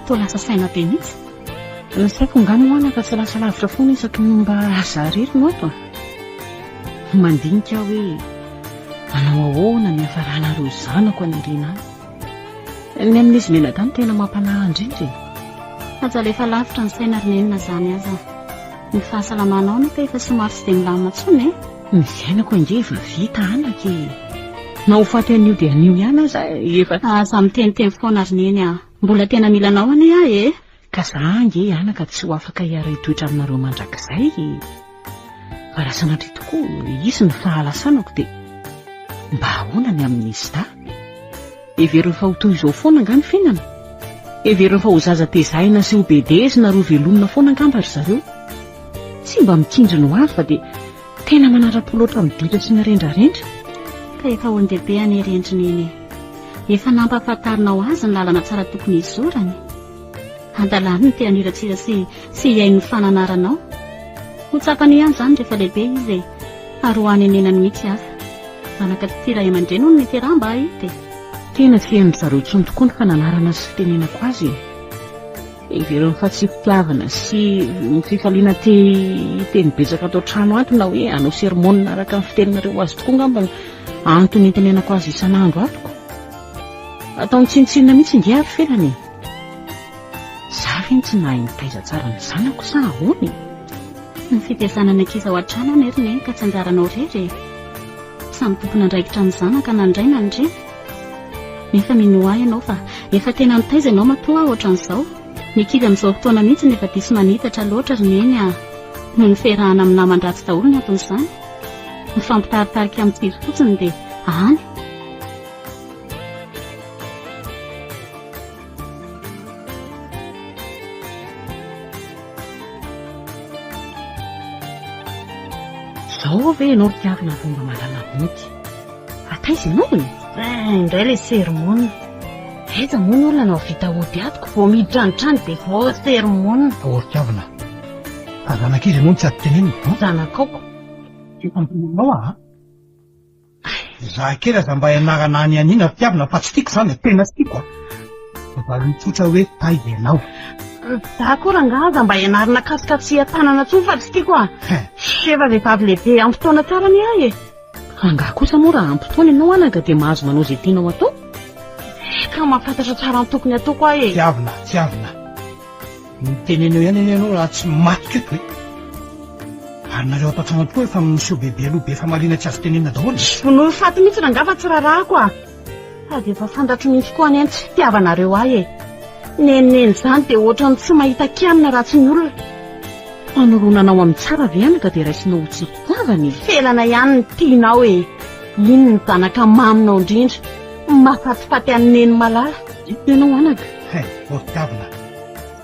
[SPEAKER 1] Toa lasa saina be mihitsy.
[SPEAKER 3] Ny saiko angaha moa anaka tsy lasa lavitra foana isaky ny mba za irery no ato a. Mandinika aho hoe hanao ahoana ny hiafaranareo zanako any aoriana any. Ny amin'izy mianadahy no tena mampanahy indrindra e.
[SPEAKER 1] Aza alefa lavitra ny saina ry neny na izany aza. Ny fahasalamanao anefa efa somary tsy dia milamina intsony e.
[SPEAKER 3] Ny fiainako ange efa vita anaka e. Na ho faty anio dia anio ihany aza efa.
[SPEAKER 1] Aza miteniteny foana ry neny a. Mbola tena mila anao anie aho e.
[SPEAKER 3] Ka za ange anaka tsy ho afaka hiara-hitoetra aminareo mandrakizay e. Fa raha sanatria tokoa hisy ny fahalasanako dia mba ahoana ny amin'izy dahy? Heveriny fa ho toy izao foana angaha ny fiainana? Heveriny fa ho zaza tezaina sy ho bedesina ary ho velomina foana angamba ry zareo? Tsy mba mitsinjo ny ho avy fa dia tena manara-po loatra amin'ny ditra sy ny rendrarendra.
[SPEAKER 1] Ka efa olon-dehibe anie ry Endry Neny e! Efa nampahafantarinao azy ny lalana tsara tokony hizorany. Hadalany ny te haniratsira sy sy hihaino ny fananaranao. Ho tsapany ihany izany rehefa lehibe izy e! Ary ho hanenenany mihitsy aza. Zanaka tsy tia ray aman-dreny hono ny teraham-ba hahita e!
[SPEAKER 3] Tena tsy hain-dry zareo intsony tokoa ny fananarana sy fitenenako azy e! Heveriny fa tsy fitiavana sy ny fifaliana te hiteny betsaka ato an-trano ato na hoe hanao sermon araka ny fiteninareo azy tokoa angamba no antony itenenako azy isan'andro ato ko! Ataony tsinontsinona mihitsy ange ary Felana e! Za ve no tsy nahay nitaiza tsara ny zanako sa ahoana e?
[SPEAKER 1] Ny fitaizana ny ankizy ao an-trano anie ry Neny ka tsy anjaranao irery e! Samy tompon'andraikitra ny zanaka na ny ray na ny reny. Nefa minoa ahy ianao fa efa tena nitaiza ianao matoa aho ohatran'izao. Ny ankizy amin'izao fotoana mihitsy no efa diso manitatra loatra ry Neny a! Noho ny fiarahana amin'ny naman-dratsy daholo ny anton'izany. Mifampitaritarika amin'ny tsiry fotsiny dia any.
[SPEAKER 3] Zao ve ianao ry Tiavina vao mba mahalala mody? Fa taiza ianao e?
[SPEAKER 6] Zay indray ilay sermona. Aiza moa ny olona no hahavita hody ato ko vao miditra ny trano dia vao sermona.
[SPEAKER 5] Ô ry Tiavina, fa zanak'iza ianao no tsy azo tenenina an?
[SPEAKER 6] Zanakao ko.
[SPEAKER 5] Efa nitenenao aho an? Za kely aza mba ianarana any anina fitiavana fa tsy tiako zany e, tena tsy tiako a. Valiny tsotra hoe taiza ianao.
[SPEAKER 6] Za koa rangaha aza mba ianarana kasikasihan-tanana tsony fa tsy tiako a. Efa vehivavy lehibe ampy taona tsara anie aho e.
[SPEAKER 3] Angaha kosa moa raha ampy taona ianao anaka dia mahazo manao izay tianao atao?
[SPEAKER 6] Ka mahafantatra tsara ny tokony ataoko aho e.
[SPEAKER 5] Tiavina, tiavina. Mitenena eo ihany anie ianao raha tsy matiko eto e. Ary nareo ato an-trano tokoa efa miseho bebe aloha be famaliana tsy azo tenenina daholo e.
[SPEAKER 6] Vonoy faty mihitsy rangaha fa tsy rarahako a! Sady efa fantatro mihitsy koa anie ny tsy fitiavanareo ahy e! Nenинeny izany dia ohatran'ny tsy mahita kianina raha tsy ny olona.
[SPEAKER 3] Fanorona anao amin'ny tsara ve anaka dia raisinao ho tsy fitiavana e?
[SPEAKER 6] Felana ihany ny tianao e! Iny ny zanaka maminao indrindra, mahafatifaty an'i Neny malala.
[SPEAKER 3] Ito ianao anaka.
[SPEAKER 5] Hay, vao fitiavana.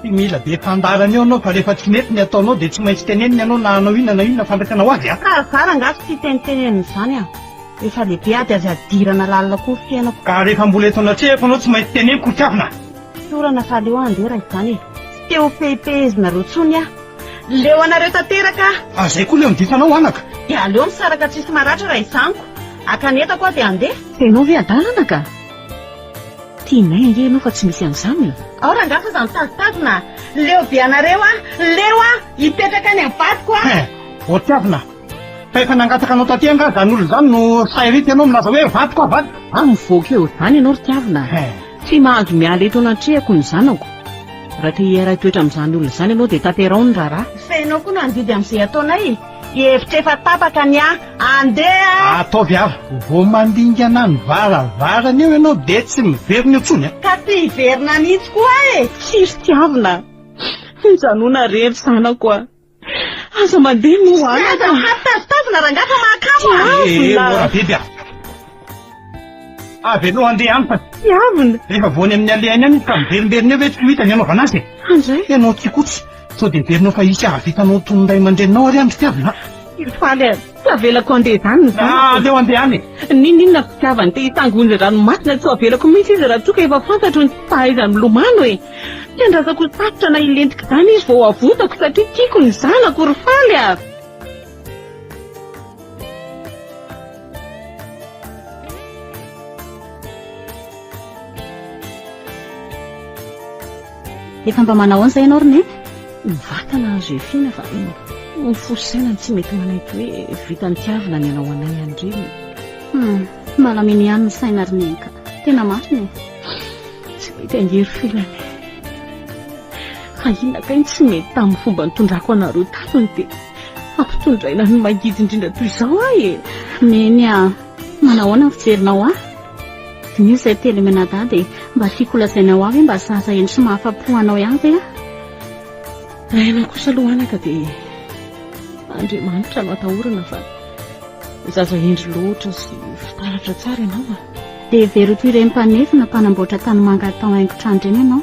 [SPEAKER 5] Tsy mila be fandaharana eo anao fa rehefa tsy mety ny ataonao dia tsy maintsy tenenina ianao na hanao inona na inona fandraisana ho azy a!
[SPEAKER 6] Ka zara angaha tsy tia tenitenenina izany a! Efa lehibe aho dia aza idirana lalina koa ny fiainako.
[SPEAKER 5] Ka rehefa mbola eto anatrehako ianao tsy maintsy teneniko ry tiavina a!
[SPEAKER 6] Sorana fa aleo aho handeha raha izany e! Tsy te ho fehipehezinareo intsony aho. Leo anareo tanteraka aho!
[SPEAKER 5] Ary izay koa leo ny disanao anaka!
[SPEAKER 6] Dia aleo misaraka tsisy maratra raha izany ko! Haka ny entako aho dia handeha!
[SPEAKER 3] Ianao ve adala anaka? Tianay ange ianao fa tsy misy an'izany e!
[SPEAKER 6] Ao rangahy fa za mitazotazona a! Leo be anareo aho! Leo aho! Hipetraka any amin'ny vadiko aho!
[SPEAKER 5] Hein! Vao tiavina! Fa efa nangataka anao taty angaha izany olona izany no sahy ritra ianao milaza hoe vadiko aho vadiko!
[SPEAKER 3] Ah mivoaka eo izany ianao ry tiavina a!
[SPEAKER 5] Hein!
[SPEAKER 3] Tsy mahazo miala eto anatrehako ny zanako! Raha te hiara-hitoetra amin'izany olona izany ianao dia tanteraho ny raharaha!
[SPEAKER 6] ianao koa no handidy amin'izay ataonay. Hevitra efa tapaka ny ahy. Andeha!
[SPEAKER 5] Ataovy avy. Vao mandingana ny varavarana eo ianao dia tsy miverina intsony a!
[SPEAKER 6] Ka tsy hiverina mihitsy koa aho e!
[SPEAKER 3] Tsy ry Tiavina a! Mijanona re ry zanako a! Aza mandeha moa anaka.
[SPEAKER 6] Aza mifampitazotazona rangahy fa mahakamo a!
[SPEAKER 5] Ee, mora biby a! Avelao handeha any fa.
[SPEAKER 3] Tiavina.
[SPEAKER 5] Rehefa voany amin'ny alehany any izy ka miverimberina eo ve tsy ho hitany hanaovana azy e?
[SPEAKER 3] Andray.
[SPEAKER 5] Ianao ity koa tsy, sao dia heverinao fa hisy hahavita anao toy ny ray aman-dreninao ary any ry Tiavina a!
[SPEAKER 3] Faly a! Tsy avelako handeha izany ny zanako.
[SPEAKER 5] Ah, aleo handeha any e!
[SPEAKER 3] N'inon'inona fitiavany te hitangonjy an-dranomasina tsy ho avelako mihitsy izy raha toa ka efa fantatro ny tsy fahaizany milomano e! Tsy andrasako ho sarotra na hilentika izany izy vao avotako satria tiako ny zanako ry Faly a!
[SPEAKER 1] Efa mba manao ahoana izay ianao ry Neny?
[SPEAKER 3] Ny vatana azo efiana fa ny fo sy saina no tsy mety manaiky hoe vitan'ny tiavina ny hanao anay an'ireny.
[SPEAKER 1] Hum, malamino ihany ny saina ry Neny ka. Tena marina e.
[SPEAKER 3] Tsy mety ange ry Felana e. Fa inona kay no tsy mety tamin'ny fomba nitondrako anareo tato no dia ampitondraina ny mangidy indrindra toy izao aho e?
[SPEAKER 1] Neny a, manao ahoana ny fijerinao ahy? Diniho izay telo mianadahy dia mba tiako holazaina ho ahy hoe mba zaza hendry sy mahafa-po anao ihany ve aho?
[SPEAKER 3] Raha ianao kosa aloha anaka dia Andriamanitra no atahorana fa zaza hendry loatra sy fitaratra tsara ianao a!
[SPEAKER 1] Dia hevero toy ireny mpanefy na mpanamboatra tanimanga atao haingon-trano ireny ianao.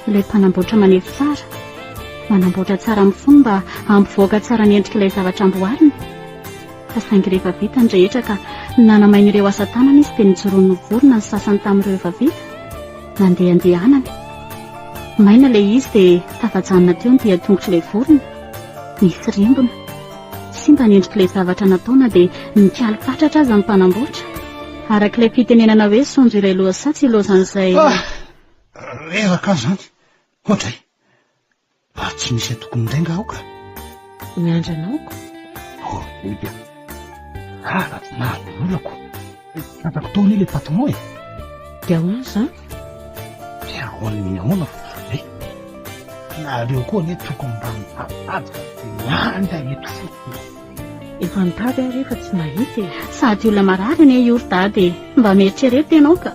[SPEAKER 1] Ilay mpanamboatra manefy tsara. Manamboatra tsara amin'ny fony mba hampivoaka tsara ny endrik'ilay zavatra amboariny. Fa saingy rehefa vita ny rehetra ka nanamaina ireo asa tanana izy dia nijoroan'ny vorona ny sasany tamin'ireo efa vita, nandehandehanany. Maina ilay izy dia tafajanona teo ny dian-tongotr'ilay vorona. Nisy rembona. Simba ny endrik'ilay zavatra natao na dia nikaly fatratra aza ny mpanamboatra. Araka ilay fitenenana hoe saonjo iray lohasaha tsy ilaozan'izay.
[SPEAKER 5] Ah! Reraka aho izany. Oadray! Mba tsy misy atokony indray nga aho ka.
[SPEAKER 3] Miandry anao ko.
[SPEAKER 5] Oh, biby a. Ah, raha tsy nahazo ny olako. Fantako tao anie le patron e.
[SPEAKER 3] Dia ahoana izany?
[SPEAKER 5] Dia ahoana ny ahoana fa eh. Nareo koa anie tokony mba mitaditady fa dia miandry eto fotsiny.
[SPEAKER 3] Efa nitady aho re fa tsy nahita e.
[SPEAKER 1] Sady olona marary anie io ry dada e. Mba mieritrereta ianao ka.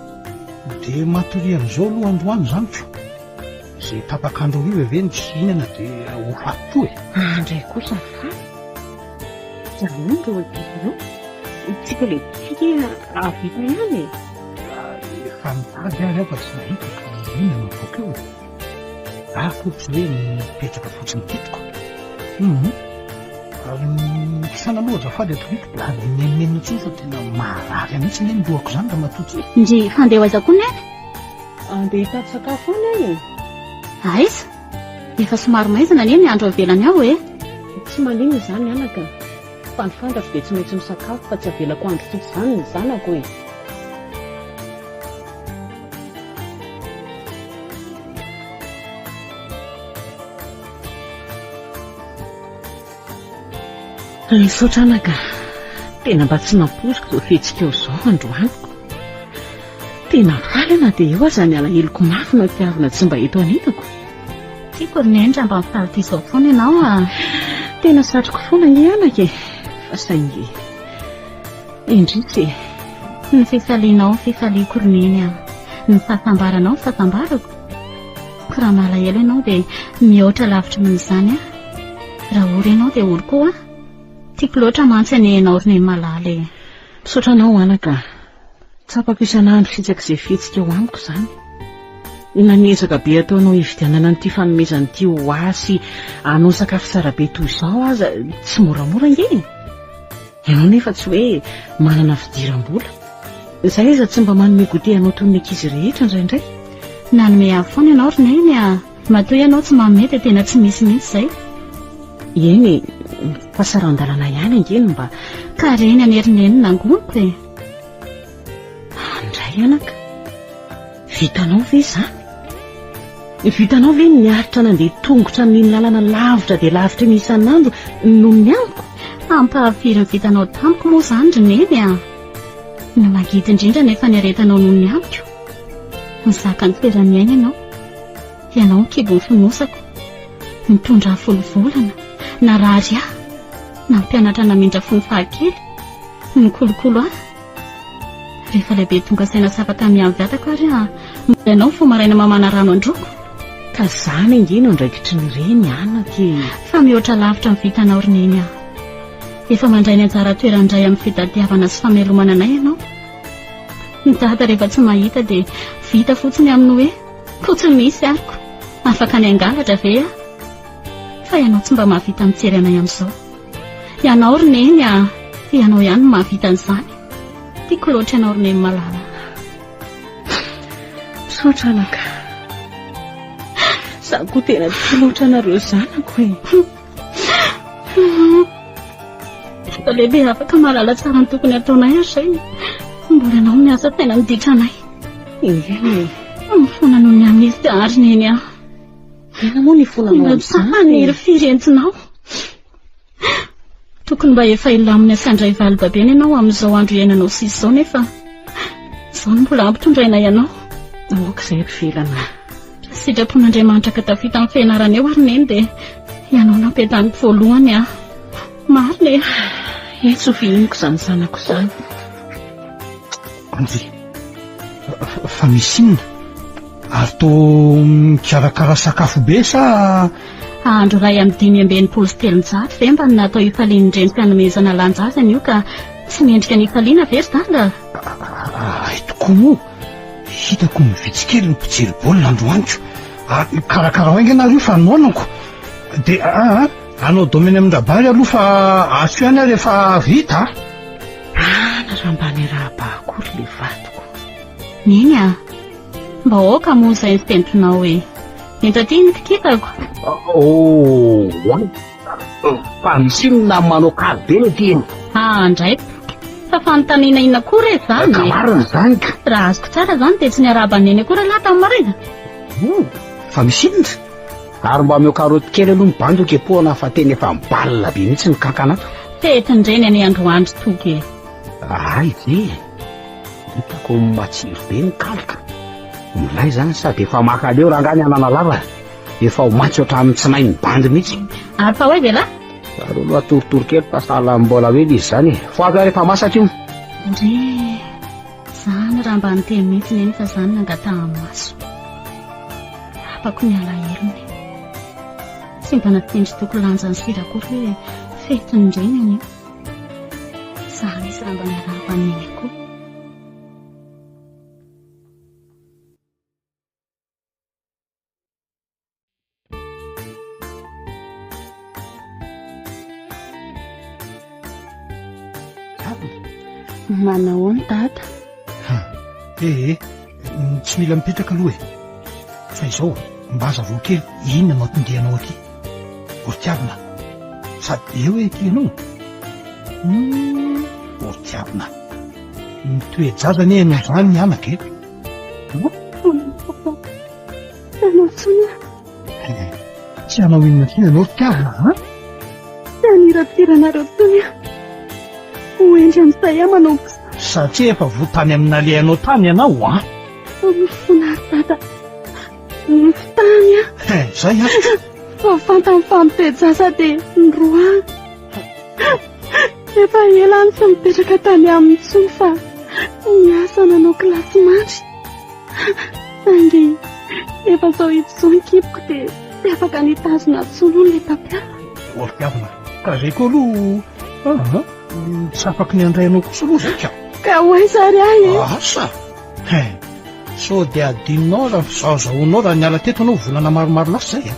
[SPEAKER 5] Dia matoria amin'izao aloha androany izany ko. Izay tapak'andro hariva ve no tsy hihinana dia ho faty koa e?
[SPEAKER 3] Andray kosa fa janony ireo ankizy ireo. Tsika le tsika hahavita ihany e.
[SPEAKER 5] Efa nitady ary aho fa tsy nahita ka inona no ataoko eo e? Za akory tsy hoe mipetraka fotsiny teto ka. Hum. Ary ny saina aloha azafady atoriko dia aza mimenomenona intsony fa tena marary ahy mihitsy anie ny lohako izany ramatoa ty.
[SPEAKER 1] Ndry, handeha ho aiza koa neny?
[SPEAKER 3] Andeha hitady sakafo any aho e!
[SPEAKER 1] Aiza? Efa somary maizina anie ny andro avelany ao e!
[SPEAKER 3] Tsy maninona izany anaka, fa ny fantatro dia tsy maintsy misakafo fa tsy avelako andro fotsy izany ny zanako e! Misaotra anaka, tena mba tsy nampoiziko izao fihetsikao izao androany. Tena faly aho na dia eo aza ny alaheloko mafy noho tiavina tsy mba eto anilako.
[SPEAKER 1] Tiako ry Neny raha mba mifaly toy izao foana ianao a!
[SPEAKER 3] Tena satriko foana ange anaka e! Fa saingy indrisy e!
[SPEAKER 1] Ny fifalianao no fifaliako ry Neny a! Ny fahasambaranao no fahasambarako. Koa raha malahelo ianao dia mihoatra lavitra noho izany aho. Raha ory ianao dia ory koa aho. Tiako loatra mantsy anie ianao ry Neny malala e!
[SPEAKER 3] Misaotra anao anaka a! Tsapako isan'andro sy isaky izay fihetsika eo amiko izany. Na ny ezaka be ataonao hividianana an'ity fanomezana ity ho ahy sy hanao sakafo tsara be toy izao aza tsy moramora ange e! Ianao nefa tsy hoe manana fidiram-bola. Izahay aza tsy mba manome goûter anao toy ny ankizy rehetra indraindray.
[SPEAKER 1] Nanome ahy foana ianao ry Neny a! Matoa ianao tsy manome dia tena tsy misy mihitsy izay.
[SPEAKER 3] Eny e, fa saran-dalana ihany ange no mba.
[SPEAKER 1] Ka reny anie ry Neny nangoniko e!
[SPEAKER 3] Andray anaka, vitanao ve izany? Vitanao ve ny niaritra nandeha tongotra amin'iny lalana lavitra dia lavitra iny isan'andro noho ny amiko?
[SPEAKER 1] Ampahafiry ny vitanao tamiko moa izany ry Neny a! Ny mangidy indrindra nefa niaretanao noho ny amiko. Nizaka ny feran'ny aina ianao. Ianao ny kibon'ny fonosako. Nitondra ahy folo volana. Narary ahy. Nampianatra namindra fony fahakely. Nikolokolo ahy. Rehefa ilay be tonga saina sy afaka miavy vatako ary aho, mbola ianao vao maraina mamana rano androko.
[SPEAKER 3] Ka zany ange no andraikitry ny reny anaka e!
[SPEAKER 1] Fa mihoatra lavitra ny vitanao ry Neny a! Efa mandray ny anjara toeran-dray amin'ny fitadiavana sy famelomana anay ianao. Ny dada rehefa tsy mahita dia vita fotsiny amin'ny hoe koa tsy misy ariko, afaka ny hangalatra ve aho? Fa ianao tsy mba mahavita mijery anay amin'izao. Ianao ry Neny a! Ianao ihany no mahavita an'izany. Tiako loatra ianao ry Neny malala.
[SPEAKER 3] Misaotra anaka. Za koa tena tia loatra anareo zanako e.
[SPEAKER 1] Efa lehibe afaka mahalala tsara ny tokony hataonay ary izay. Mbola ianao no miasa tena ny ditranay.
[SPEAKER 3] Eny e.
[SPEAKER 1] Mifona noho ny amin'izy ary Neny a.
[SPEAKER 3] Inona moa ny ifonanao amin'izany e?
[SPEAKER 1] Ny firy entinao. Tokony mba efa hilamina sy handray valy babena ianao amin'izao andro iainanao sisa izao nefa izao no mbola ampitondraina ianao.
[SPEAKER 3] Aoka izay ry Felana.
[SPEAKER 1] Sitrapon'Andriamanitra ka tafita amin'ny fianarana eo ary neny dia ianao nampiadaniko voalohany aho. Marina e.
[SPEAKER 3] Etsy ho fihiniko izany zanako izany.
[SPEAKER 5] Anjy, fa misy inona? Ary toa mikarakara sakafo be sa?
[SPEAKER 1] Andro 361 ve mba no natao hifalian'ny reny sy hanomezana lanja azy anio ka tsy mendrika ny hifaliana ve ry dada?
[SPEAKER 5] Hay tokoa moa, hitako mivitsy kely ny mpijery baolina androany ko. Ary karakarao haingana ary io fa noanako. Dia aa, hanao domaine amin-drabary aloha fa aso ihany aho rehefa vita a.
[SPEAKER 3] Ana raha mba niarahaba akory le vadiko.
[SPEAKER 1] Neny a! Mba aoka moa izay ny sentonao e! Ento aty ny kitako.
[SPEAKER 7] Oh, fa misy inona manao kary be ny aty e?
[SPEAKER 1] Ah, ndray. Fa fanontaniana inona koa re izany
[SPEAKER 7] e? Ka marina izany ka.
[SPEAKER 1] Raha azoko tsara izany dia tsy niarahaba an'i Neny akory ialahy tamin'ny maraina?
[SPEAKER 7] Oh, fa misy inona? Ary mba omeo karaoty kely aloha ny bandy ho kepohana fa tena efa mibalina be mihitsy ny kankana ato.
[SPEAKER 1] Fetin-dreny anie androany ry Toky e.
[SPEAKER 7] Hay ve? Hitako matsiro be ny kaly ka. Milay zany sady efa makaleo rangahy ny anana lava. Efa ho maitso hatramin'ny tsinain'ny bandy mihitsy.
[SPEAKER 1] Ary fa ho aiza ialahy?
[SPEAKER 7] Aleo aloha atoritory kely fa sahala mbola hoe izy izany e. Foako ary efa masaka io.
[SPEAKER 1] Ndry, zany raha mba niteny mihitsy neny fa zany nangatahany maso. Tapako ny alahelony. Tsy mba natendry toko lanja ny sira akory hoe fetin'ny reny anio. Zany izy raha mba niarahaba an'i Neny koa.
[SPEAKER 6] Manahoana dada?
[SPEAKER 5] Ee, tsy mila mipetraka aloha e. Fa izao, mba hazavao kely inona no anton-dianao aty. Ortiavina, sady eo e ty ianao. Hum, Ortiavina. Mitoe-jaza anie ianao izany anaka e.
[SPEAKER 6] Tsy hanao intsony aho.
[SPEAKER 5] Tsy hanao inona intsony ianao ry tiavina a?
[SPEAKER 6] Tsy haniratsira anareo intsony aho. Ho hendry amin'izay aho manomboka izao.
[SPEAKER 5] Satria efa voa tany amin'ny nalehanao tany ianao an?
[SPEAKER 6] Nofona ry dada. Nofitahany aho.
[SPEAKER 5] He, izay an?
[SPEAKER 6] Vao fantany fa mitoe-jaza dia noroahany. Efa ela aho no tsy nipetraka tany aminy intsony fa niasa nanao kilasimandry. Saingy efa zao hita izao ny kiboko dia tsy afaka ny hitazona intsony hono ilay mpampiasa.
[SPEAKER 5] Ô ry tiavina, ka izay koa aloha aa, tsy afaky ny handray anao kosa aloha izay ka.
[SPEAKER 6] Ka ho aiza ary ahy e?
[SPEAKER 5] Asa! He, sao dia adinonao aza ny fizahozahoanao raha niala teto ianao volana maromaro lasa izay a.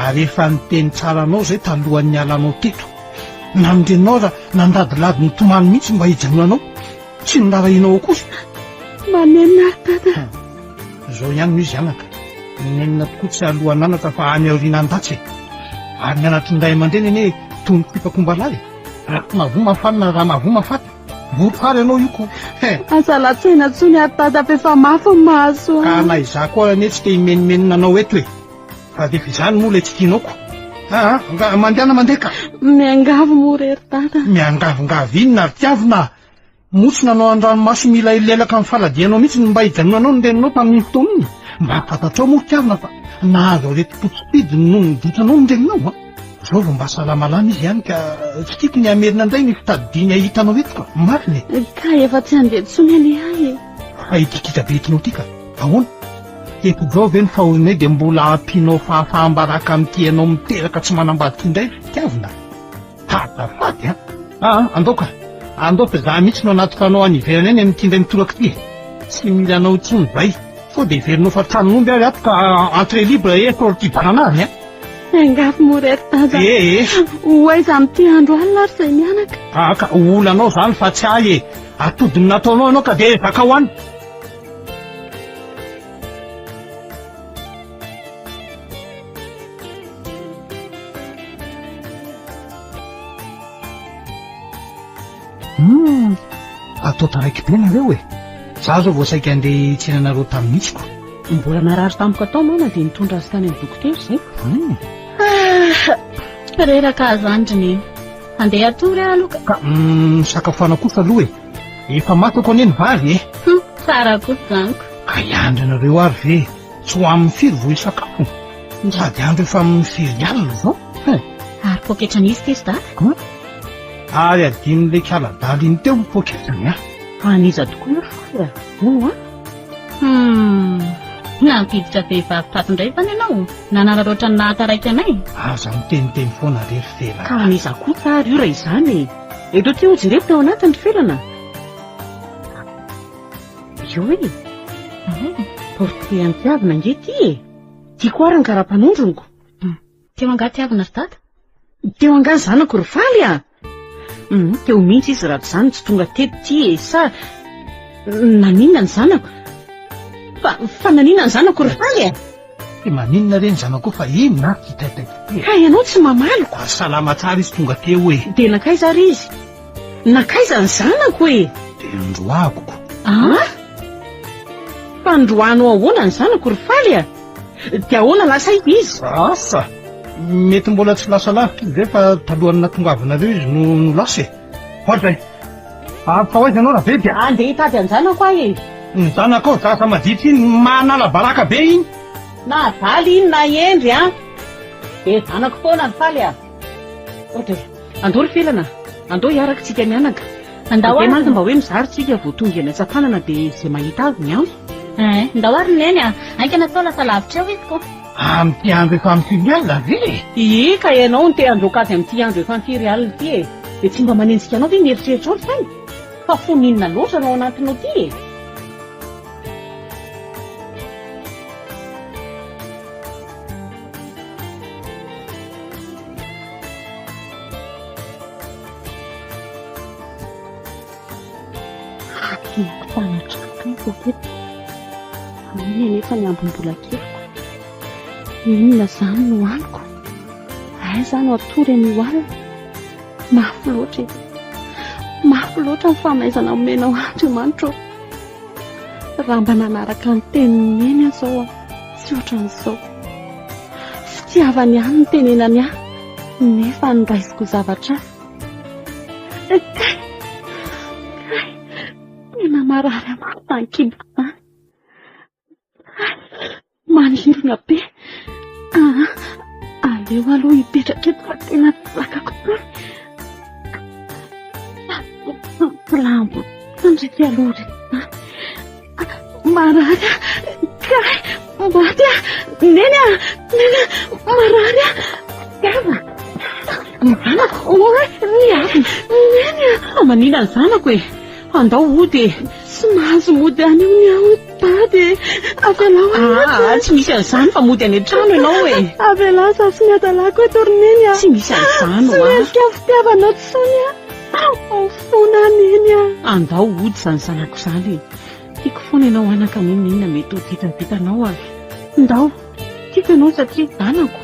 [SPEAKER 5] Ary efa niteny tsara anao izay talohan'ny nialanao teto. Nanindrenao aza nandadilady nitomany mihitsy mba hijanonanao. Tsy norarahianao akory.
[SPEAKER 6] Manenina ahy dada.
[SPEAKER 5] Izao ihany no izy anaka. Ny nenina tokoa tsy alohan'anatra fa any aoriana an-datsy e. Ary ny anatry ny ray aman-dreny anie toy ny tsipakombalahy e. Raha tsy mahavoa mahafanina raha mahavoa mahafaty. Mbola ary ianao io ko. He.
[SPEAKER 6] Aza latsahina intsony ary dada fa efa mafy ny mahazo ahy.
[SPEAKER 5] Ka na izaho koa anie tsy te himenomenona anao eto e. Fa rehefa izany moa ilay tsy tianao ko. Aa, nga mandehana mandeha ka.
[SPEAKER 6] Miangavy moa re ry dada.
[SPEAKER 5] Miangavingavy inona ry tiavina a? Moa tsy nanao an-dranomaso mila hilelaka amin'ny faladianao mihitsy ny mba hijanonanao ny reninao tamin'iny fotoana iny? Mba fantatrao moa ry tiavina fa nahazo aretim-po tsy fidiny noho ny ditranao ny reninao a! Izao vao mba salamalama izy ihany ka tsy tiako ny hamerina indray ny fitadidiany hahita anao eto ka. Marina e!
[SPEAKER 1] Ka efa tsy handeha intsony anie ahy e!
[SPEAKER 5] Fa ity kitra be entinao ity ka! Ahoana? Eto izao ve ny fahorianay dia mbola ampianao fahafaham-baraka amin'ity ianao miteraka tsy manambady ity indray ry fitiavina? Azafady an! Aa, andao ka! Andao fa izaho mihitsy no hanatitra anao any ivelany any amin'ity indray mitoraka ity e! Tsy mila anao intsony izay! Sao dia heverinao fa tranon'omby ary ato ka entrée libre et sortie banana ary an!
[SPEAKER 1] Miangavy moa re ry dada.
[SPEAKER 5] Ee e!
[SPEAKER 1] Ho aiza amin'ity andro alina ary izay mianaka?
[SPEAKER 5] Aa ka olanao izany fa tsy ahy e! Atodiny nataonao ianao ka dia zakao any! Humm! Atao taraiky be nareo e! Za zao vao saika andeha hitsena anareo tany mihitsy ko!
[SPEAKER 3] Mbola narary tampoka tao mama dia nitondra azy tany amin'ny dokotera izay.
[SPEAKER 5] Humm!
[SPEAKER 1] Ah! Reraka aho zany ry neny. Andeha hatory aho aloha ka.
[SPEAKER 5] Ka misakafoana kosa aloha e! Efa masaka anie ny vary e!
[SPEAKER 1] Hum! Tsara kosa izany ko.
[SPEAKER 5] Ka hiandry anareo ary ve? Tsy ho amin'ny firy vao hisakafo? Sady andro efa amin'ny firy alina izao? Hein!
[SPEAKER 1] Ary poketran'iza ity ry dada?
[SPEAKER 5] Hum! Ary adinon'ilay kaladala iny teo ny poketrany an!
[SPEAKER 3] Fa an'iza tokoa io ry Faly a? Hono an!
[SPEAKER 1] Hum! Nampiditra vehivavy tato indray izany ianao? Nanararaotra ny nahataraiky anay?
[SPEAKER 5] Aza miteniteny foana re ry Felana.
[SPEAKER 3] Ka an'iza kosa ary io raha izany e? Eto aty ho jereko tao anatiny ry Felana. Io e! Portrait an'i Tiavina ange ity e! Tiako ary ny kara-panondroniko.
[SPEAKER 1] Teo angaha Tiavina ry dada?
[SPEAKER 3] Teo angaha ny zanako ry Faly a! Hum, teo mihitsy izy raha tsy izany tsy tonga teto ity e! Sa naninona ny zanako? Fa, fa naninona ny zanako ry Faly a?
[SPEAKER 5] Tsy maninona re ny zanako fa inona ary ty taitaitra ty e?
[SPEAKER 3] Ka ianao tsy mamaliko.
[SPEAKER 5] Ary salama tsara izy tonga teo e!
[SPEAKER 3] Dia nankaiza ary izy? Nankaiza ny zanako e?
[SPEAKER 5] Dia nandroahako ko.
[SPEAKER 3] Ah? Fa androanao ahoana ny zanako ry Faly a? Dia ahoana lasa aiza izy?
[SPEAKER 5] Asa! Mety mbola tsy lasa lavitra izy izay fa talohan'ny nahatongavanareo izy no no lasa e! Ohatra e! Ary fa ho aiza ianao Rabe dia?
[SPEAKER 3] Andeha hitady an-janako aho e!
[SPEAKER 5] Ny zanakao zaza maditra iny manala baraka be iny!
[SPEAKER 3] Na adala iny na hendry an! Dia zanako foana ry Faly a! Ohatra e! Andao ry Felana, andao hiaraka tsika mianaka.
[SPEAKER 1] Andao
[SPEAKER 3] Dia
[SPEAKER 1] ary.
[SPEAKER 3] mantsy mba hoe mizara tsika vao tonga eny Antsapanana dia izay mahita azy miantso.
[SPEAKER 1] Eh, ndao ary Neny a! Haingana sao lasa lavitra eo izy ko.
[SPEAKER 5] Amin'ity andro efa amin'ny firy alina ve e?
[SPEAKER 3] Ie, ka ianao no te handroaka azy amin'ity andro efa amin'ny firy alina ity e! Dia tsy mba manenjika anao ve ny eritreritrao ry Faly? Fa fony inona loatra no ao anatinao ity e?
[SPEAKER 1] Hadinoko tany an-trano kay ny poketiko. Iny anefa ny ambim-bola keliko. Inona izany no haniko? Aiza aho no hatory anio alina? Mafy loatra e! Mafy loatra ny famaizana omenao ahy Andriamanitra ô! Raha mba nanaraka ny tenin'i Neny aho izao aho, tsy ohatran'izao. Fitiavany ihany no tenenany ahy, nefa noraisiko ho zavatra hafa. Kay! Kay! Tena marary ahy mafy izany kiboko izany. Kay! Manirona be. Aa! Aleo aloha hipetraka eto fa tena tsy zakako intsony. Lambo ndraiky aloha ry izany. Marary aho. Kay! Maty aho. Neny ah! Neny ah! Marary aho. Tiava.
[SPEAKER 3] Ny zanako. Oay! Miavona.
[SPEAKER 1] Neny ah!
[SPEAKER 3] Fa manina ny zanako e! Andao hody e!
[SPEAKER 1] Tsy mahazo mody any hono aho dada e! Avelao aho eto e!
[SPEAKER 3] Aa, tsy misy an'izany fa mody any an-trano ianao e!
[SPEAKER 1] Avelao izaho sy ny hadalako eto ry Neny a!
[SPEAKER 3] Tsy misy an'izany
[SPEAKER 1] Tsy
[SPEAKER 3] hoa!
[SPEAKER 1] mendrika ny fitiavanao intsony aho! Mifona aho Neny a!
[SPEAKER 3] Andao hody izany zanako izany e! Tiako foana ianao anaka n'inon'inona mety ho vitavitanao a! Ndao! Tiako ianao satria zanako!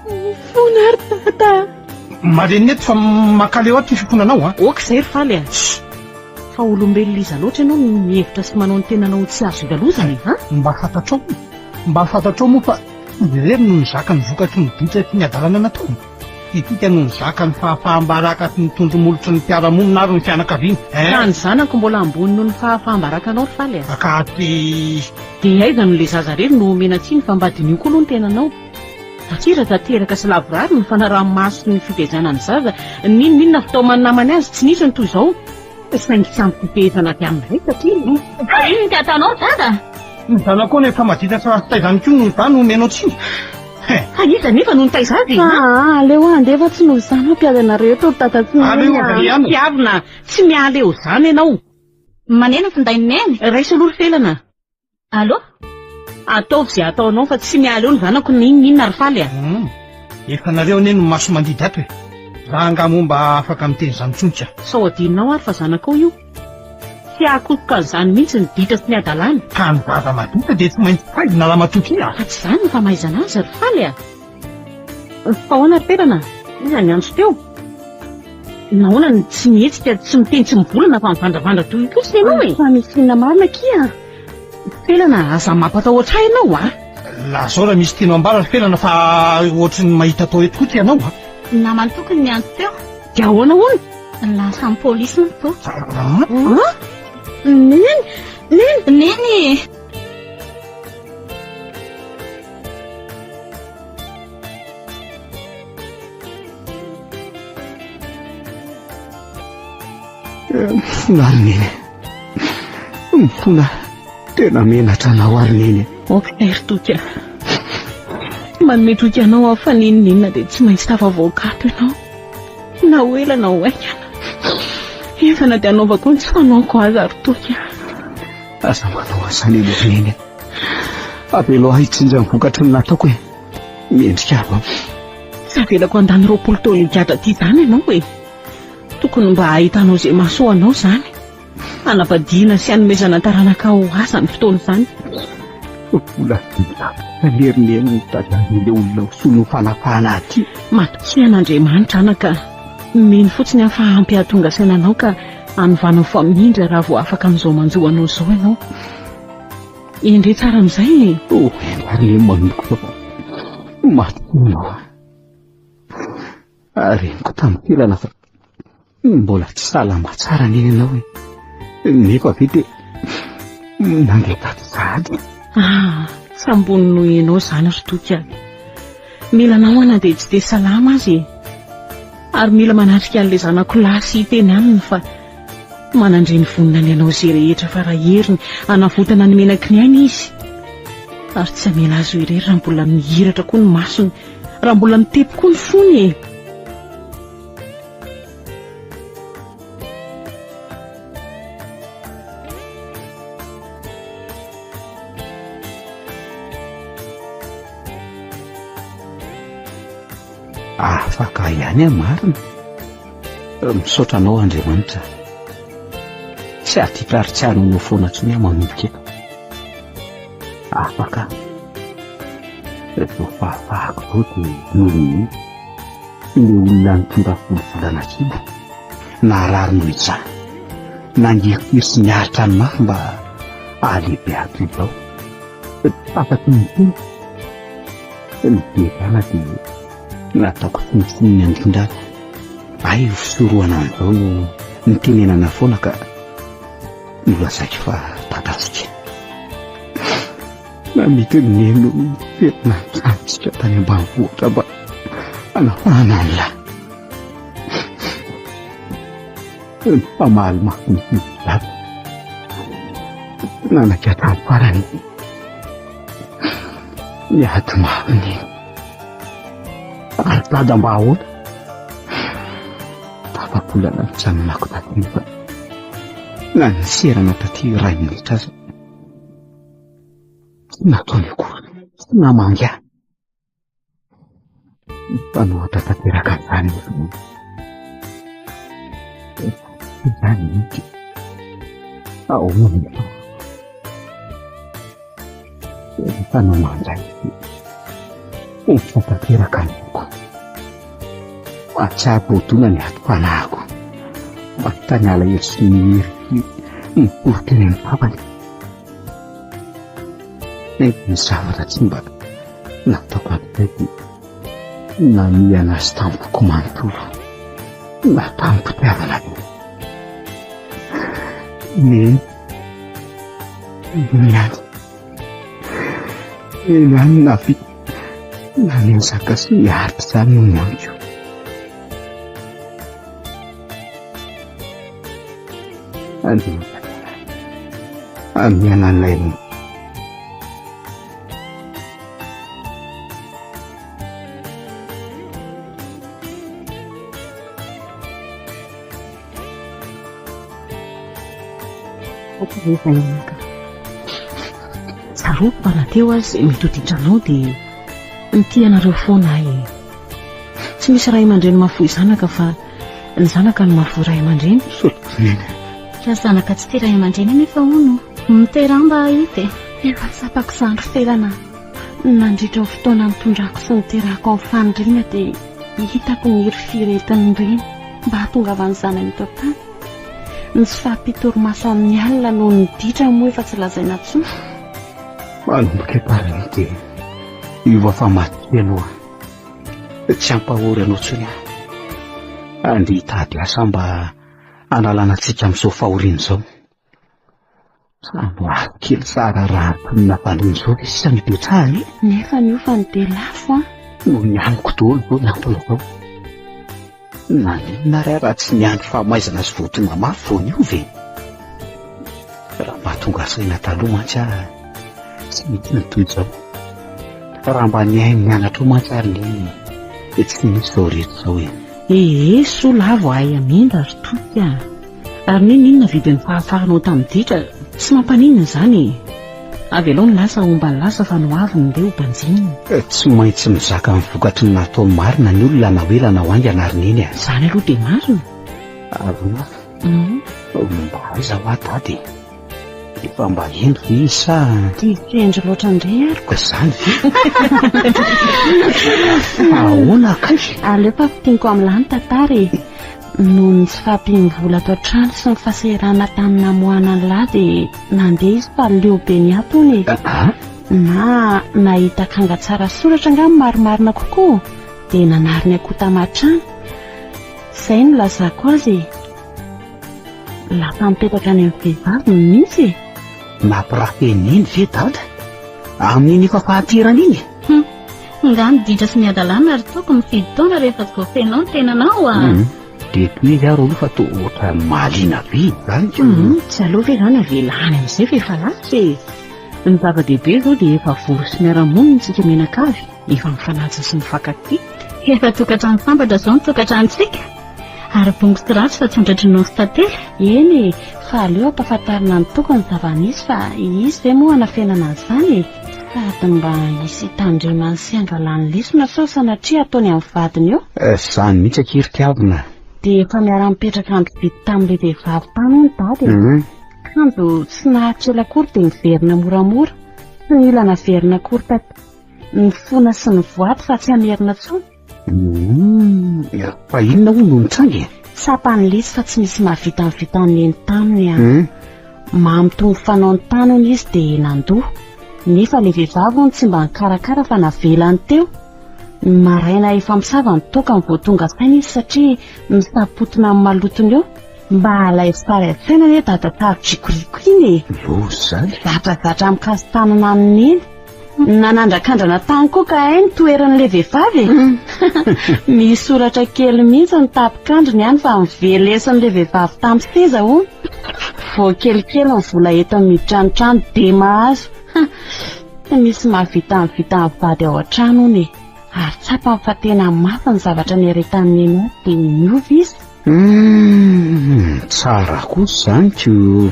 [SPEAKER 1] Mifona ry dada a!
[SPEAKER 5] Marenina eto fa mankaleo ato ny fifonanao a!
[SPEAKER 3] Ok izay ry Faly a! Fa olombelona iza loatra ianao no mihevitra sy manao ny tenanao ho tsy azo ivalozana e! Ha?
[SPEAKER 5] Mba fantatrao moa, mba fantatrao moa fa izy irery no nizaka ny vokatry ny ditra sy ny hadalana nataony. tika no nizaka ny fahafaham-baraka sy ny tondro-molotry ny mpiara-monina ary ny fianakaviana. Eh!
[SPEAKER 3] Ka ny zanako mbola ambony noho ny fahafaham-barakanao ry Faly a!
[SPEAKER 5] Ka tsy.
[SPEAKER 3] Dia aiza no le zaza irery no omena tsiny fa mba diniho koa aloha ny tenanao. Satria raha tanteraka sy lavorary ny fanaraha-maso sy ny fitaizana ny zaza, n'inon'inona fitaoman'ny namany azy, tsy nisy ny toy izao. Saingy tsy ampy fifehezana avy aminay satria.
[SPEAKER 1] Fa inona ty ataonao ry dada?
[SPEAKER 5] Ny zanakao no efa maditra tsy ratsy taizany koa noho izaho no omenao tsiny. He!
[SPEAKER 3] Fa iza anefa no nitaiza azy e?
[SPEAKER 1] Aa aleo aho handeha fa tsy noho izaho no hampiady anareo eto ry dada sy neny a!
[SPEAKER 5] Aleo handeha ihany.
[SPEAKER 3] Tiavina, tsy miala eo izany ianao.
[SPEAKER 1] Maneno ny findain'i neny.
[SPEAKER 3] Raiso aloha ry Felana.
[SPEAKER 1] Allô?
[SPEAKER 3] Ataovy izay ataonao fa tsy miala eo ny zanako na inona inona ry Faly a!
[SPEAKER 5] Hum, efa nareo anie no maso mandidy ato e! Za angaha moa mba afaka miteny izany intsony ka!
[SPEAKER 3] Sao adinonao ary fa zanakao io. Tsy hahakotoka an'izany mihitsy ny ditra sy ny hadalana.
[SPEAKER 5] Ka ny zaza maditra dia tsy maintsy faizina ramatoa ty a!
[SPEAKER 3] Fa tsy izany ny famaizana azy ry Faly a! Fa ahoana ry Felana? Iza niantso teo? Nahoana no tsy mihetsika, tsy miteny, tsy mivolana fa mivandravandra toy io fotsiny ianao e?
[SPEAKER 1] Fa misy inona marina akia?
[SPEAKER 3] Felana, aza mampatahotra ahy ianao a!
[SPEAKER 5] Lazao raha misy tianao ambara ry Felana fa ohatry ny mahita atao eto koa ty ianao a!
[SPEAKER 1] Naman'i Toky no niantso teo.
[SPEAKER 3] Dia ahoana hono?
[SPEAKER 1] Lasa ny polisy ny Toky.
[SPEAKER 5] An?
[SPEAKER 1] Neny! Neny! Neny!
[SPEAKER 7] Mifona ary neny. Mifona. Tena menatra anao ary neny.
[SPEAKER 3] Ok ry Toky a. Manome toky anao aho fa n'inon'inona dia tsy maintsy tafavoaka ato ianao. Na ho ela na ho haingana. Efa na dia hanaovako ny tsy fanaoko aza ry Toky a.
[SPEAKER 7] Aza manao an'izany aloha ry neny a. Avelao ahy hitsinja ny vokatry ny nataoko e. Mendrika aho.
[SPEAKER 3] Tsy avelako handany 20 taona higadra aty izany ianao e. Tokony mba hahitanao izay mahasoa anao izany. Hanambadiana sy hanomezana taranaka ho ahy izany fotoana izany.
[SPEAKER 7] Vola vita anie ry neny no tadiavin'ilay olona ho solon'ny fanafahana aty.
[SPEAKER 3] Matokia an'Andriamanitra anaka. Mino fotsiny aho fa ampy hahatonga saina anao ka hanovanao famindra raha vao afaka amin'izao manjo anao izao ianao. Endrey tsara amin'izay e!
[SPEAKER 7] Oh, ary neny manomboka fa maty anao aho. Reniko tamin'ny felana fa mbola tsy salama tsara anie ianao e. Nefa ve dia nandeha tato sahady?
[SPEAKER 3] Ah, tsy ambony noho ianao izany ry Toky a. Mila anao aho na dia tsy dia salama aza e. Ary mila manatrika an'ilay zanako lahy sy hiteny aminy fa manan-dreny vonona ny hanao izay rehetra fara heriny hanavotana ny menaky ny ainy izy. Ary tsy hamela azy ho irery raha mbola mihiratra koa ny masony. Raha mbola mitepo koa ny fony e!
[SPEAKER 7] Afaka ihany aho marina. Misaotra anao Andriamanitra. Tsy haditra ary tsy hanono foana intsony aho manomboka eto. Afaka aho. Izao fahafahako izao dia noho ny ilay olona nitondra volovolana kibo, naharary noho izany, nangirifiry sy niaritra ny mafy mba hahalehibe ahy toy izao. Takatry ny teny, ny diagana dia nataoko tsinontsinona indrindra ary hay ho fisorohana an'izao no nitenenana foana ka nolazaiko fa takatsika. Namidin'i Neny no niverina ny tranontsika tany ambanivohitra mba hanafahana ny lahy. Nifamaly mafy ny dada. Nanaiky hatramin'ny farany. Niady mafy Neny. Ary dada mba ahoana? Tapa-bolana nijanonako taty nefa na niserana taty iray minitra aza. Tsy nataony akory, tsy namangy ahy. Mifanohitra tanteraka amin'izany ny finoana. Izany mihitsy. Ahoana ny atao? Rehefa namandray Ompa tanteraka ny foko. Mahatsiaro voadona ny atim-panahiko. Mahita ny alahelo sy ny hery miporitra eny amin'ny tavany. Saingy ny zavatra tsy mba nataoko hatrizay dia. Namihana azy tamim-poko manontolo na tamim-pitiavana be. Neny, iny ihany, iny ihany nahavita nanezaka sy niaritra izany noho ny amiko. Andeha hamihana an'ilay reny.
[SPEAKER 3] Tsarovy fa na teo aza izay mety ho ditranao dia nitia anareo foana aho e. Tsy misy ray aman-dreny mahafoy zanaka fa ny zanaka no mahafoy ray aman-dreny.
[SPEAKER 1] Raha zanaka tsy tia ray aman-dreny anefa hono, miteraha mba hahita e. Efa tsapako izany ry Felana a. Nandritra ny fotoana nitondrako sy niterahako an'i Faniriana dia hitako ny hirifiry entin'ny reny mba hahatongavan'ny zanany eto an-tany. Ny tsy fahampian-torimaso amin'ny alina noho ny ditra moa efa tsy lazaina intsony.
[SPEAKER 7] Manomboka eto ary anie dia hiova famaky ianao a. Tsy hampahory anao intsony aho. Andeha hitady asa mba hanalana antsika amin'izao fahoriana izao. Trano avo kely tsara raha mponina vahiny izao ve sisa no ipetrahana e?
[SPEAKER 1] Nefa ny hofany dia lafo an!
[SPEAKER 7] Noho ny amiko daholo izao ny antony izao. Naninona ary aho raha tsy niandry fahamaizana sy voadona mafy vao niova e? Raha mba tonga saina taloha mantsy aho tsy nisy ny toy izao. Raha mba nihaino ny anatrao mantsy ary neny dia tsy nisy izao rehetra izao e.
[SPEAKER 3] Ee, soa lavo ahay hamindra ry Toky a! Ary n'inon'inona vidin'ny fahafahanao tamin'ny ditra, tsy mampaninona izany e! Avelao ny lasa homba ny lasa fa ny ho avy no ndeha ho banjinina.
[SPEAKER 7] Tsy maintsy mizaka ny vokatry ny nataony marina ny olona na ho ela na ho haingana ry Neny a!
[SPEAKER 3] Izany aloha dia marina.
[SPEAKER 7] Ary mba aiza hoa Dada e? Efa mba hendry ve izy sa.
[SPEAKER 1] Dia tsy hendry loatra indray ary
[SPEAKER 7] ko. Izany ve? Fa ahoana kay?
[SPEAKER 1] Aleo fa fintiniko amin'lah ny tantara e. Noho ny tsy fahampian'ny vola ato an-trano sy ny fahasahiranana tamin'ny namoahana an'lah dia nandeha izy fa leo be ny ato hono e. Na nahita akanga tsara soratra angaha ny marimarina kokoa dia nanary ny akoho taman-trano. Izay no lazako azy e. Lasa mipetraka any amin'ny vehivavy mihitsy e!
[SPEAKER 7] Nampirafy an'i Neny ve Dada? Amin'iny efa fahanterana iny?
[SPEAKER 1] Hum! Nga ny ditra sy ny hadalana ry Toky mifidy taona rehefa tsy voafehinao ny tenanao a!
[SPEAKER 7] Hum! Dia tohizo ary aloha fa toa ohatran'ny mahaliana be izany ko!
[SPEAKER 3] Hum! Tsy aleo ve izany avela any amin'izay fa efa lasa e! Ny zava-dehibe izao dia efa vory sy miara-monina isika mianakavy, efa mifanaja sy mifankatia.
[SPEAKER 1] Efa tokantrano sambatra izao ny tokantranontsika. Ary bongo sy ratsy fa tsy ondradronono sy tantely. Eny e, fa aleo ampahafantarina an'i Toky ny zava-nisy fa izy ve moa hanafenana an'izany e? Sady mba hisy hitandremany sy hangalany lesona sao sanatria ataony amin'ny vadiny eo.
[SPEAKER 7] Izany mihitsy akia ry Tiavina.
[SPEAKER 1] Dia efa miara-mipetraka andro vitsy tamin'ilay vehivavy tany hono Dada e. Kanjo tsy naharitra ela akory dia niverina moramora. Tsy nila naverina akory taty. Nifona sy nivoady fa tsy hamerina intsony.
[SPEAKER 7] Humm, fa inona hono no nitranga e?
[SPEAKER 1] Tsapan'i Lisy fa tsy misy mahavita ny vitan'i Neny taminy an. Mamy toy ny fanaony tany hono izy dia nandoa. Nefa ilay vehivavy hono tsy mba nikarakara fa navelany teo. Ny maraina efa misava ny toakany vao tonga saina izy satria misapotina amin'ny malotony eo. Mba alaivo sary an-tsaina anie dada tsary drikoriko iny e!
[SPEAKER 7] Loza izany.
[SPEAKER 1] Zatrazatra mikasi-tanana amin'i Neny. Nanandrakandrana tany koa ka hay ny toeran'ilay vehivavy e! Misy soratra kely mihitsy ny tapikandriny any fa nivelesin'ilay vehivavy tamin'ny seza hono. Vao kelikely ny vola entiny miditra ny trano dia mahazo. Tsy misy mahavita ny vitan'ny vady ao an-trano hono e! Ary tsapany fa tena mafy ny zavatra niaretan'i Neny azy dia niova izy.
[SPEAKER 7] Humm, tsara kosa izany ko.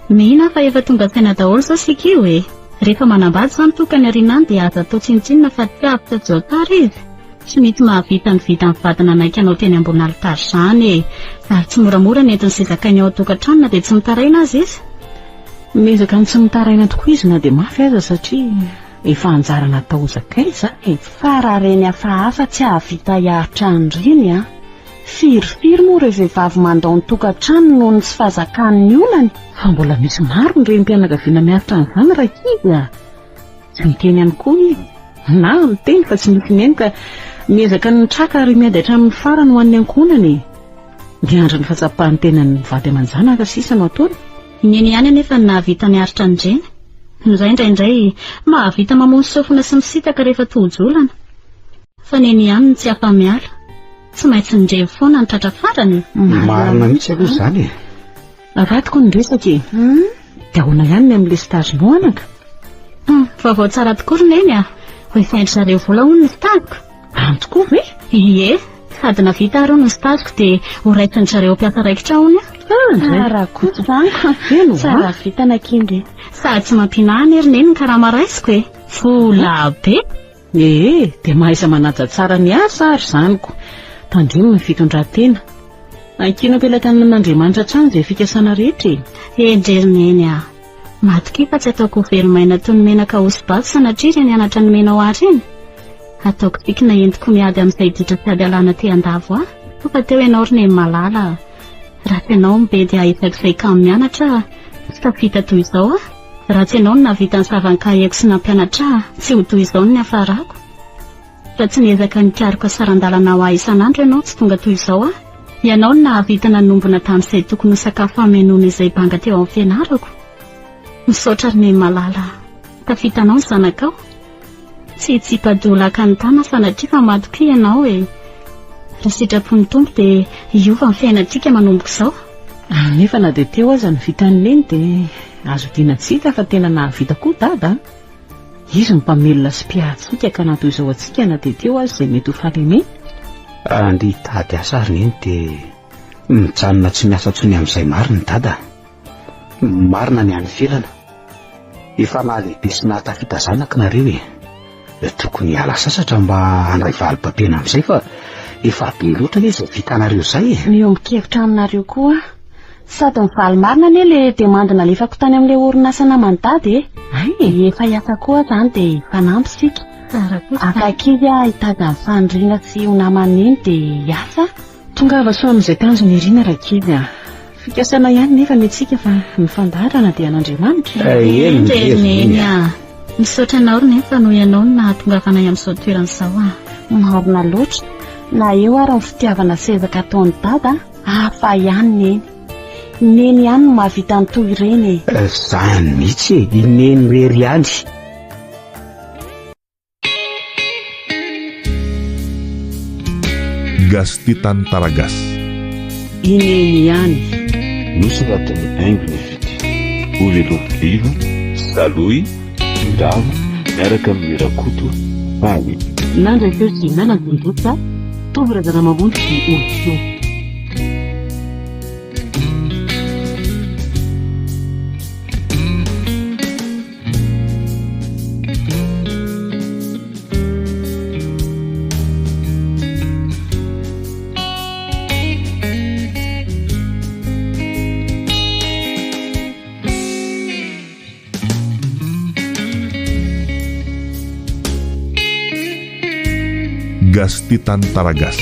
[SPEAKER 1] Mino aho fa efa tonga saina daholo izao isika io e! Rehefa manambady izany tokany aoriana any dia aza atao tsinontsinona fa tiavo tsy ajo tsara izy. Tsy mety mahavita ny vitan'ny vady nanaiky anao teny ambony alitara izany e! Ary tsy moramora ny entiny sy zakainy ao an-tokantrano na dia tsy mitaraina aza izy.
[SPEAKER 3] Miezaka ny tsy mitaraina tokoa izy na dia mafy aza satria efa anjara natao ho zakainy izany e!
[SPEAKER 1] Fa raha reny hafahafa tsy hahavita hiaritra an'ireny an! Firifiry moa ireo vehivavy mandao ny tokantrano noho ny tsy fahazakany ny olany?
[SPEAKER 3] Fa mbola misy maro ny renim-pianakaviana miaritra an'izany rankizy a! Tsy miteny ihany koa izy, na miteny fa tsy misy mihaino ka Miezaka ny mitraka ary miady hatramin'ny farany ho an'ny ankohonana e! Miandry ny fahatsapan'ny tenan'ny vady aman-janaka sisa no ataony.
[SPEAKER 1] I Neny ihany anefa no nahavita niaritra an'ireny. Ny ray indraindray mahavita mamono sofina sy misitaka rehefa tojo olana. Fa Neny ihany no tsy afa-miala. Tsy maintsy nirevy foana ny tratra farany e!
[SPEAKER 7] Marina mihitsy aloha izany e!
[SPEAKER 3] Avadiko ny resaka e! Dia ahoana ihany ny amin'ilay stage-nao anaka?
[SPEAKER 1] Hum, vaovao tsara tokoa ry Neny a! Ho efain-dry zareo vola hono ny stage-ko.
[SPEAKER 3] Any tokoa ve?
[SPEAKER 1] Ie, sady navita ary hono ny stage-ko dia ho raisin-dry zareo mpiasa raikitra hono aho.
[SPEAKER 6] Tsara koa izany ko!
[SPEAKER 3] Eny hoa!
[SPEAKER 6] Tsara vintana akia ndry.
[SPEAKER 1] Sady tsy mampihinana anie ry Neny ny karama raisiko e! Vola be!
[SPEAKER 3] Ee, dia mahaiza manaja tsara ny asa ary izany ko. Tandremo ny fitondran-tena. Ankino am-pelatanan'Andriamanitra hatrany izay fikasana rehetra e.
[SPEAKER 1] Hendry ry Neny a! Matokia fa tsy ataoko ho very maina toy ny menaka hoso-bato sanatria ireny anatra nomenao ahy ireny. Ataoko dikina entiko miady amin'izay ditra sy ady alana te handavo ahy. Soa fa teo ianao ry Neny malala a! Raha tsy ianao mibedy ahy isak'izay kamo mianatra aho, tsy tafita toy izao aho. Raha tsy ianao no nahavita ny zava-nkaheko sy nampianatra ahy, tsy ho toy izao ny niafarako. Raha tsy niezaka nikaroka saran-dalana ho ahy isan'andro ianao, tsy tonga toy izao aho. Ianao no nahavita nanombona tamin'izay tokony ho sakafo hamenoana izay banga teo amin'ny fianarako. Misaotra ry Neny malala a! Tafitanao ny zanakao. Tsy hitsipa-doha laka ny tana sanatria fa matokia ianao e! Raha sitrapon'ny Tompo dia hiova ny fiainantsika manomboka izao.
[SPEAKER 3] Nefa na dia teo aza ny vitan'i Neny dia azo odiana tsy hita fa tena nahavita koa Dada a! Izy no mpamelona sy mpiahy antsika ka na toy izao antsika na dia teo aza izay mety ho fahalemena.
[SPEAKER 7] Andeha hitady asa ary Neny dia mijanona tsy miasa intsony amin'izay marina i Dada a! Marina ny any ivelana. Efa nahalehibe sy nahatafita zanaka nareo e. Tokony hiala sasatra mba handray valim-papena amin'izay fa efa be loatra anie izay vitanareo izay e.
[SPEAKER 6] Miombon-kevitra aminareo koa aho. Sady mivaly marina anie le demande nalefako tany amin'ilay orinasa naman'i Dada e.
[SPEAKER 3] Hay e.
[SPEAKER 6] Efa hiasa koa aho izany dia hifanampy isika.
[SPEAKER 1] Tsara kosa.
[SPEAKER 6] Haka ankizy aho hitady an'i Faniriana sy ho naman'i Neny dia hiasa aho.
[SPEAKER 3] Tongava soa amin'izay tanjona irina Rankizy a! Fikasana ihany nefa ny antsika fa ny fandaharana dia an'Andriamanitra.
[SPEAKER 7] Eny
[SPEAKER 1] ry Neny a! Misaotra anao ry Neny fa noho ianao no nahatongavanay amin'izao toerana izao a!
[SPEAKER 6] Marina loatra, na eo ary ny fitiavana sy ezaka ataon'i Dada, hafa ihany Neny. Neny ihany no mahavita ny toy ireny e!
[SPEAKER 7] Izany mihitsy e! I Neny irery ihany.
[SPEAKER 8] Gasy Tantara Gasy.
[SPEAKER 3] I Neny ihany.
[SPEAKER 2] Nosoratan'i Haingo ny Fity. Ovelo Liva, Salohy, Mirava, miaraka amin'i Rakoto, Faly.
[SPEAKER 3] Nandray feo sy nanatontosa, Tovo Razanamamonjy sy Olotsoa.
[SPEAKER 8] Gas Titan Taragas.